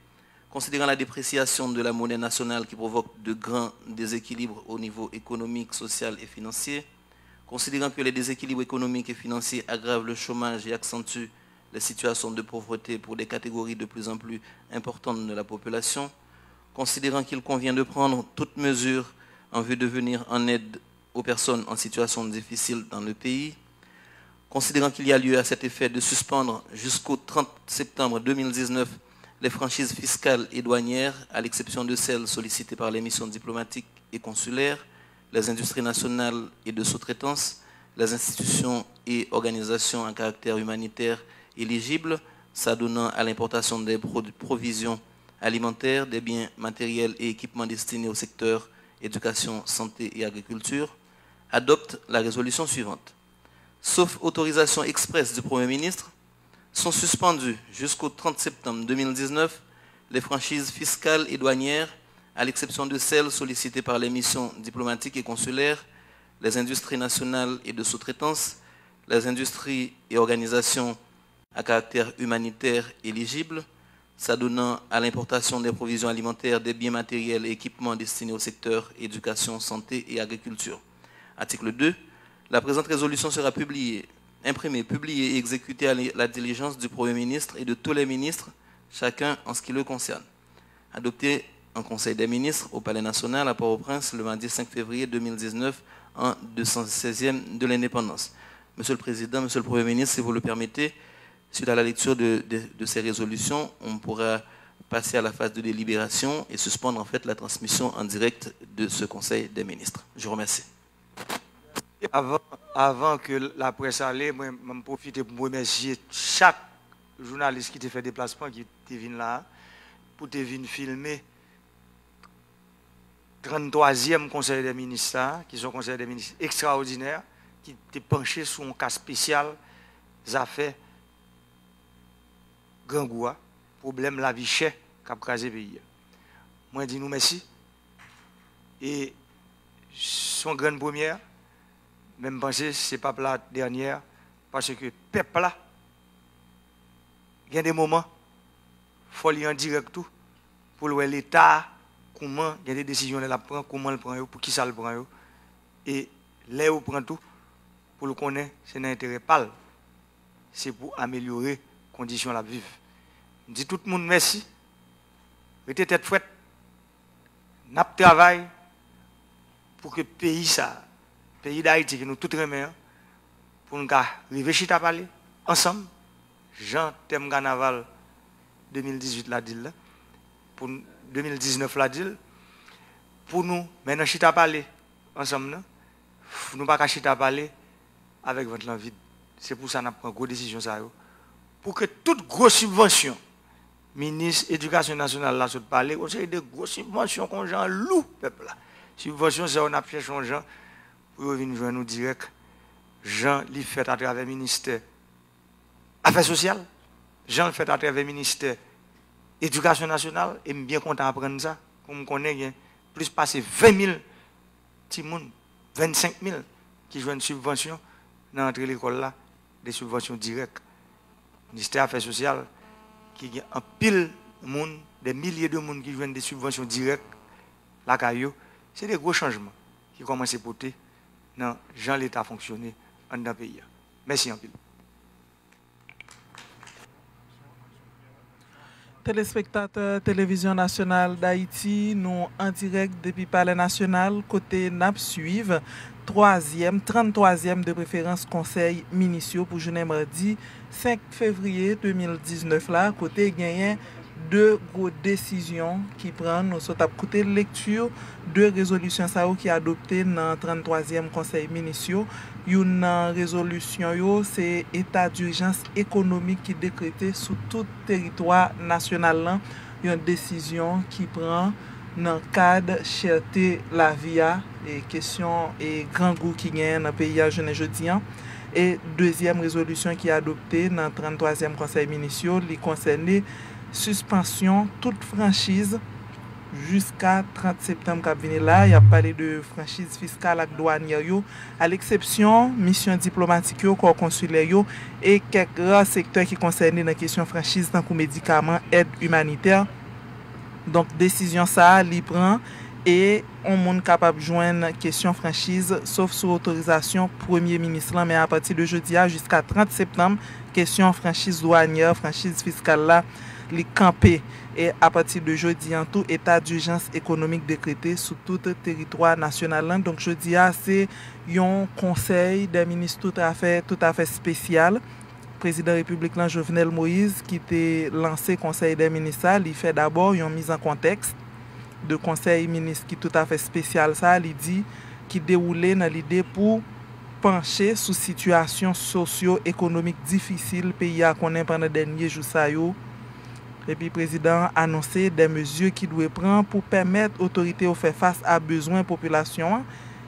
considérant la dépréciation de la monnaie nationale qui provoque de grands déséquilibres au niveau économique, social et financier, considérant que les déséquilibres économiques et financiers aggravent le chômage et accentuent les situations de pauvreté pour des catégories de plus en plus importantes de la population, considérant qu'il convient de prendre toute mesure en vue de venir en aide aux personnes en situation difficile dans le pays, considérant qu'il y a lieu à cet effet de suspendre jusqu'au trente septembre deux mille dix-neuf les franchises fiscales et douanières, à l'exception de celles sollicitées par les missions diplomatiques et consulaires, les industries nationales et de sous-traitance, les institutions et organisations à caractère humanitaire éligibles, s'adonnant à l'importation des pro- provisions alimentaires, des biens matériels et équipements destinés au secteur éducation, santé et agriculture, adopte la résolution suivante. Sauf autorisation expresse du Premier ministre, sont suspendues jusqu'au trente septembre deux mille dix-neuf les franchises fiscales et douanières, à l'exception de celles sollicitées par les missions diplomatiques et consulaires, les industries nationales et de sous-traitance, les industries et organisations à caractère humanitaire éligibles, s'adonnant à l'importation des provisions alimentaires, des biens matériels et équipements destinés au secteur éducation, santé et agriculture. Article deux. La présente résolution sera publiée, imprimée, publiée et exécutée à la diligence du Premier ministre et de tous les ministres, chacun en ce qui le concerne. Adoptée en Conseil des ministres au Palais national à Port-au-Prince le mardi cinq février deux mille dix-neuf, an deux cent seizième de l'indépendance. Monsieur le Président, Monsieur le Premier ministre, si vous le permettez, suite à la lecture de, de- de ces résolutions, on pourra passer à la phase de délibération et suspendre en fait la transmission en direct de ce Conseil des ministres. Je vous remercie. Avan, avan ke laprès ale, mwen, mwen pwofite pou m remèsye chak jounalis ki te fè deplasman, ki te vin la a, pou te vin filme tranntwazyèm Konsèy dè Minis sa a, ki se yon Konsèy dè Minis ekstraòdinè, ki te panche sou yon ka espesyal zafè grangou a, pwoblèm lavi chè k ap kraze peyi a. Mwen di nou mèsi. E se yon grenn premyè, men m panse se p ap la dènyè, paske pèp la, gen de moman, fò li an dirèk tou, pou l wè Leta a, kouman, gen de desizyon lè l ap pran, kouman l pran yo, pou kisa l pran yo, e lè yo pran tou, pou l konnen se nan enterè pa l, se pou amelyore kondisyon l ap viv. M di tout moun mèsi, rete tèt frèt, n ap travay pou ke peyi sa a, peyi Dayiti ke nou tout renmen an, pou n ka rive chita pale ansanm, jan tèm kanaval de mil dizuit la di l la, pou n, de mil diznèf la di l, pou nou, men nan chita pale ansanm nan, f- nou pa ka chita pale avèk vant lan vid. Se pou sa n ap pran gwo desizyon sa yo. Pou ke tout gwo sibvansyon, minis edikasyon nasyonal la sot pale, yon seri de gwo sibvansyon kon jan lou pèp la. Sibvansyon sa yo n ap chèche yon jan pou yo vin jwenn nou dirèk, jan li fèt atravè ministè afè sosyal, jan l fèt atravè ministè edikasyon nasyonal, e m byen kontan aprann sa, pou m konnen gen plis pase ven mil timoun, vennsenk mil, ki jwenn sibvansyon nan rantre lekòl la, de sibvansyon dirèk. Ministè afè sosyal, ki gen anpil moun, de milye de moun ki jwenn de sibvansyon dirèk lakay yo, se de gwo chanjman ki kòmanse pote nan jan Leta fonksyone anndan peyi a. Mèsi anpil. Telespektatè Televizyon Nasyonal Dayiti, nou an dirèk depi Palè Nasyonal, kote n ap swiv twazyèm, tranntwazyèm de preferans Konsèy Minis yo pou jounen madi senk fevriye de mil diznèf la, kote genyen de gwo desizyon ki pran. Nou sot ap koute lekti de rezolisyon sa yo ki adopte nan tranntwazyèm Konsèy Minis yo. Youn nan rezolisyon yo se eta dijans ekonomik ki dekrete sou tout teritwa nasyonal lan, yon desizyon ki pran nan kad chète lavi a, e kesyon e grangou ki genyen nan peyi a jounen jodi an. E dezyèm rezolisyon ki adopte nan tranntwazyèm Konsèy Minis yo, li konsène sispansyon tout franchiz jiska trant septanm k ap vini la. Y ap pale de franchiz fiskal ak dwanyè yo, aleksepsyon misyon diplomatik yo, kò konsilè yo, e kèk ra sektè ki konsène nan kesyon franchiz, tankou medikaman, èd imanitè. Donk, desizyon sa a, li pran, e yon moun kapab jwenn kesyon franchiz, sof sou otorizasyon Premye Minis lan, men apati de jodi a jiska trant septanm, kesyon franchiz dwanyè, franchiz fiskal la, li kanpe. E apati de jodi an tou, eta dijans ekonomik dekrete sou tout teritwa nasyonal lan. Donk, jodi a, se yon konsèy dè minis toutafè, toutafè espesyal. Prezidan Repiblik lan, Jovenel Moïse, ki te lanse konsèy dè minis sa, li fè dabò yon miz an kontèks de konsèy minis ki toutafè espesyal sa, li di, ki dewoule nan lide pou panche sou sitiyasyon sosyo-ekonomik difisil peyi a konnen pandan dènye jou sa yo. Epi prezidan an anonse de mezi ki dwe pran pou pèmèt otorite yo fè fas a bezwen popilasyon an.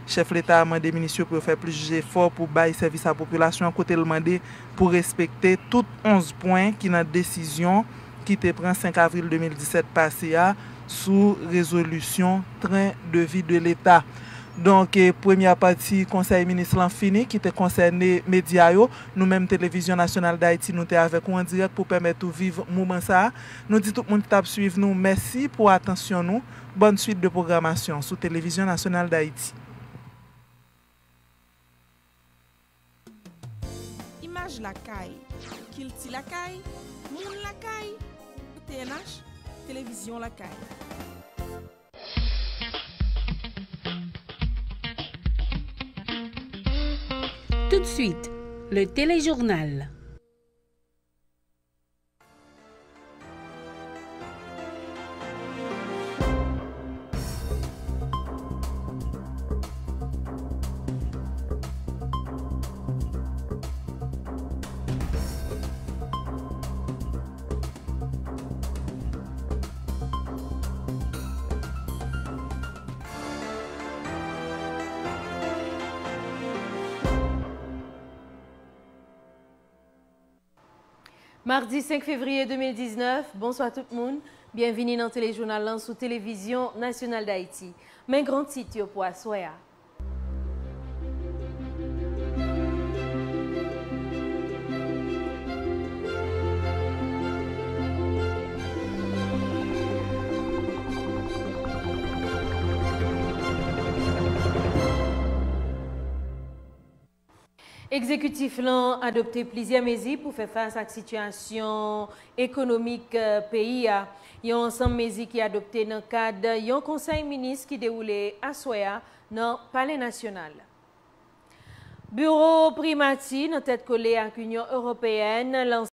Chèf Leta a mande minis yo pou yo fè plis jefò pou bay sèvis a popilasyon an, kote l mande pou respekte tout onz pwen ki nan desizyon ki te pran senk avril de mil disèt pase a sou rezolisyon tren de vi de Leta. Donk, e, premyè pati Konsèy Minis lan fini, ki te konsène medya yo. Nou menm, Televizyon Nasyonal Dayiti, nou te avèk ou an dirèk pou pèmèt ou viv moman sa a. Nou di tout moun ki t ap swiv nou, mèsi pou atansyon nou. Bòn swit de pwogramasyon sou Televizyon Nasyonal Dayiti. Imaj lakay, kilti lakay, moun lakay, T N H, televizyon lakay. Tout de suite, le téléjournal. Madi senk fevriye de mil diznèf, bonswa tout moun. Byenvini nan telejounal lan sou Televizyon Nasyonal Dayiti. Men gran tit yo pou aswè a. Egzekitif lan adopte plizyè mezi pou fè fas ak sitiyasyon ekonomik, eh, peyi a. Yon ansanm mezi ki adopte nan kad yon konsèy minis ki dewoule aswè a nan Palè Nasyonal. Biwo Primati nan tèt kole ak Inyon Ewopeyèn lanse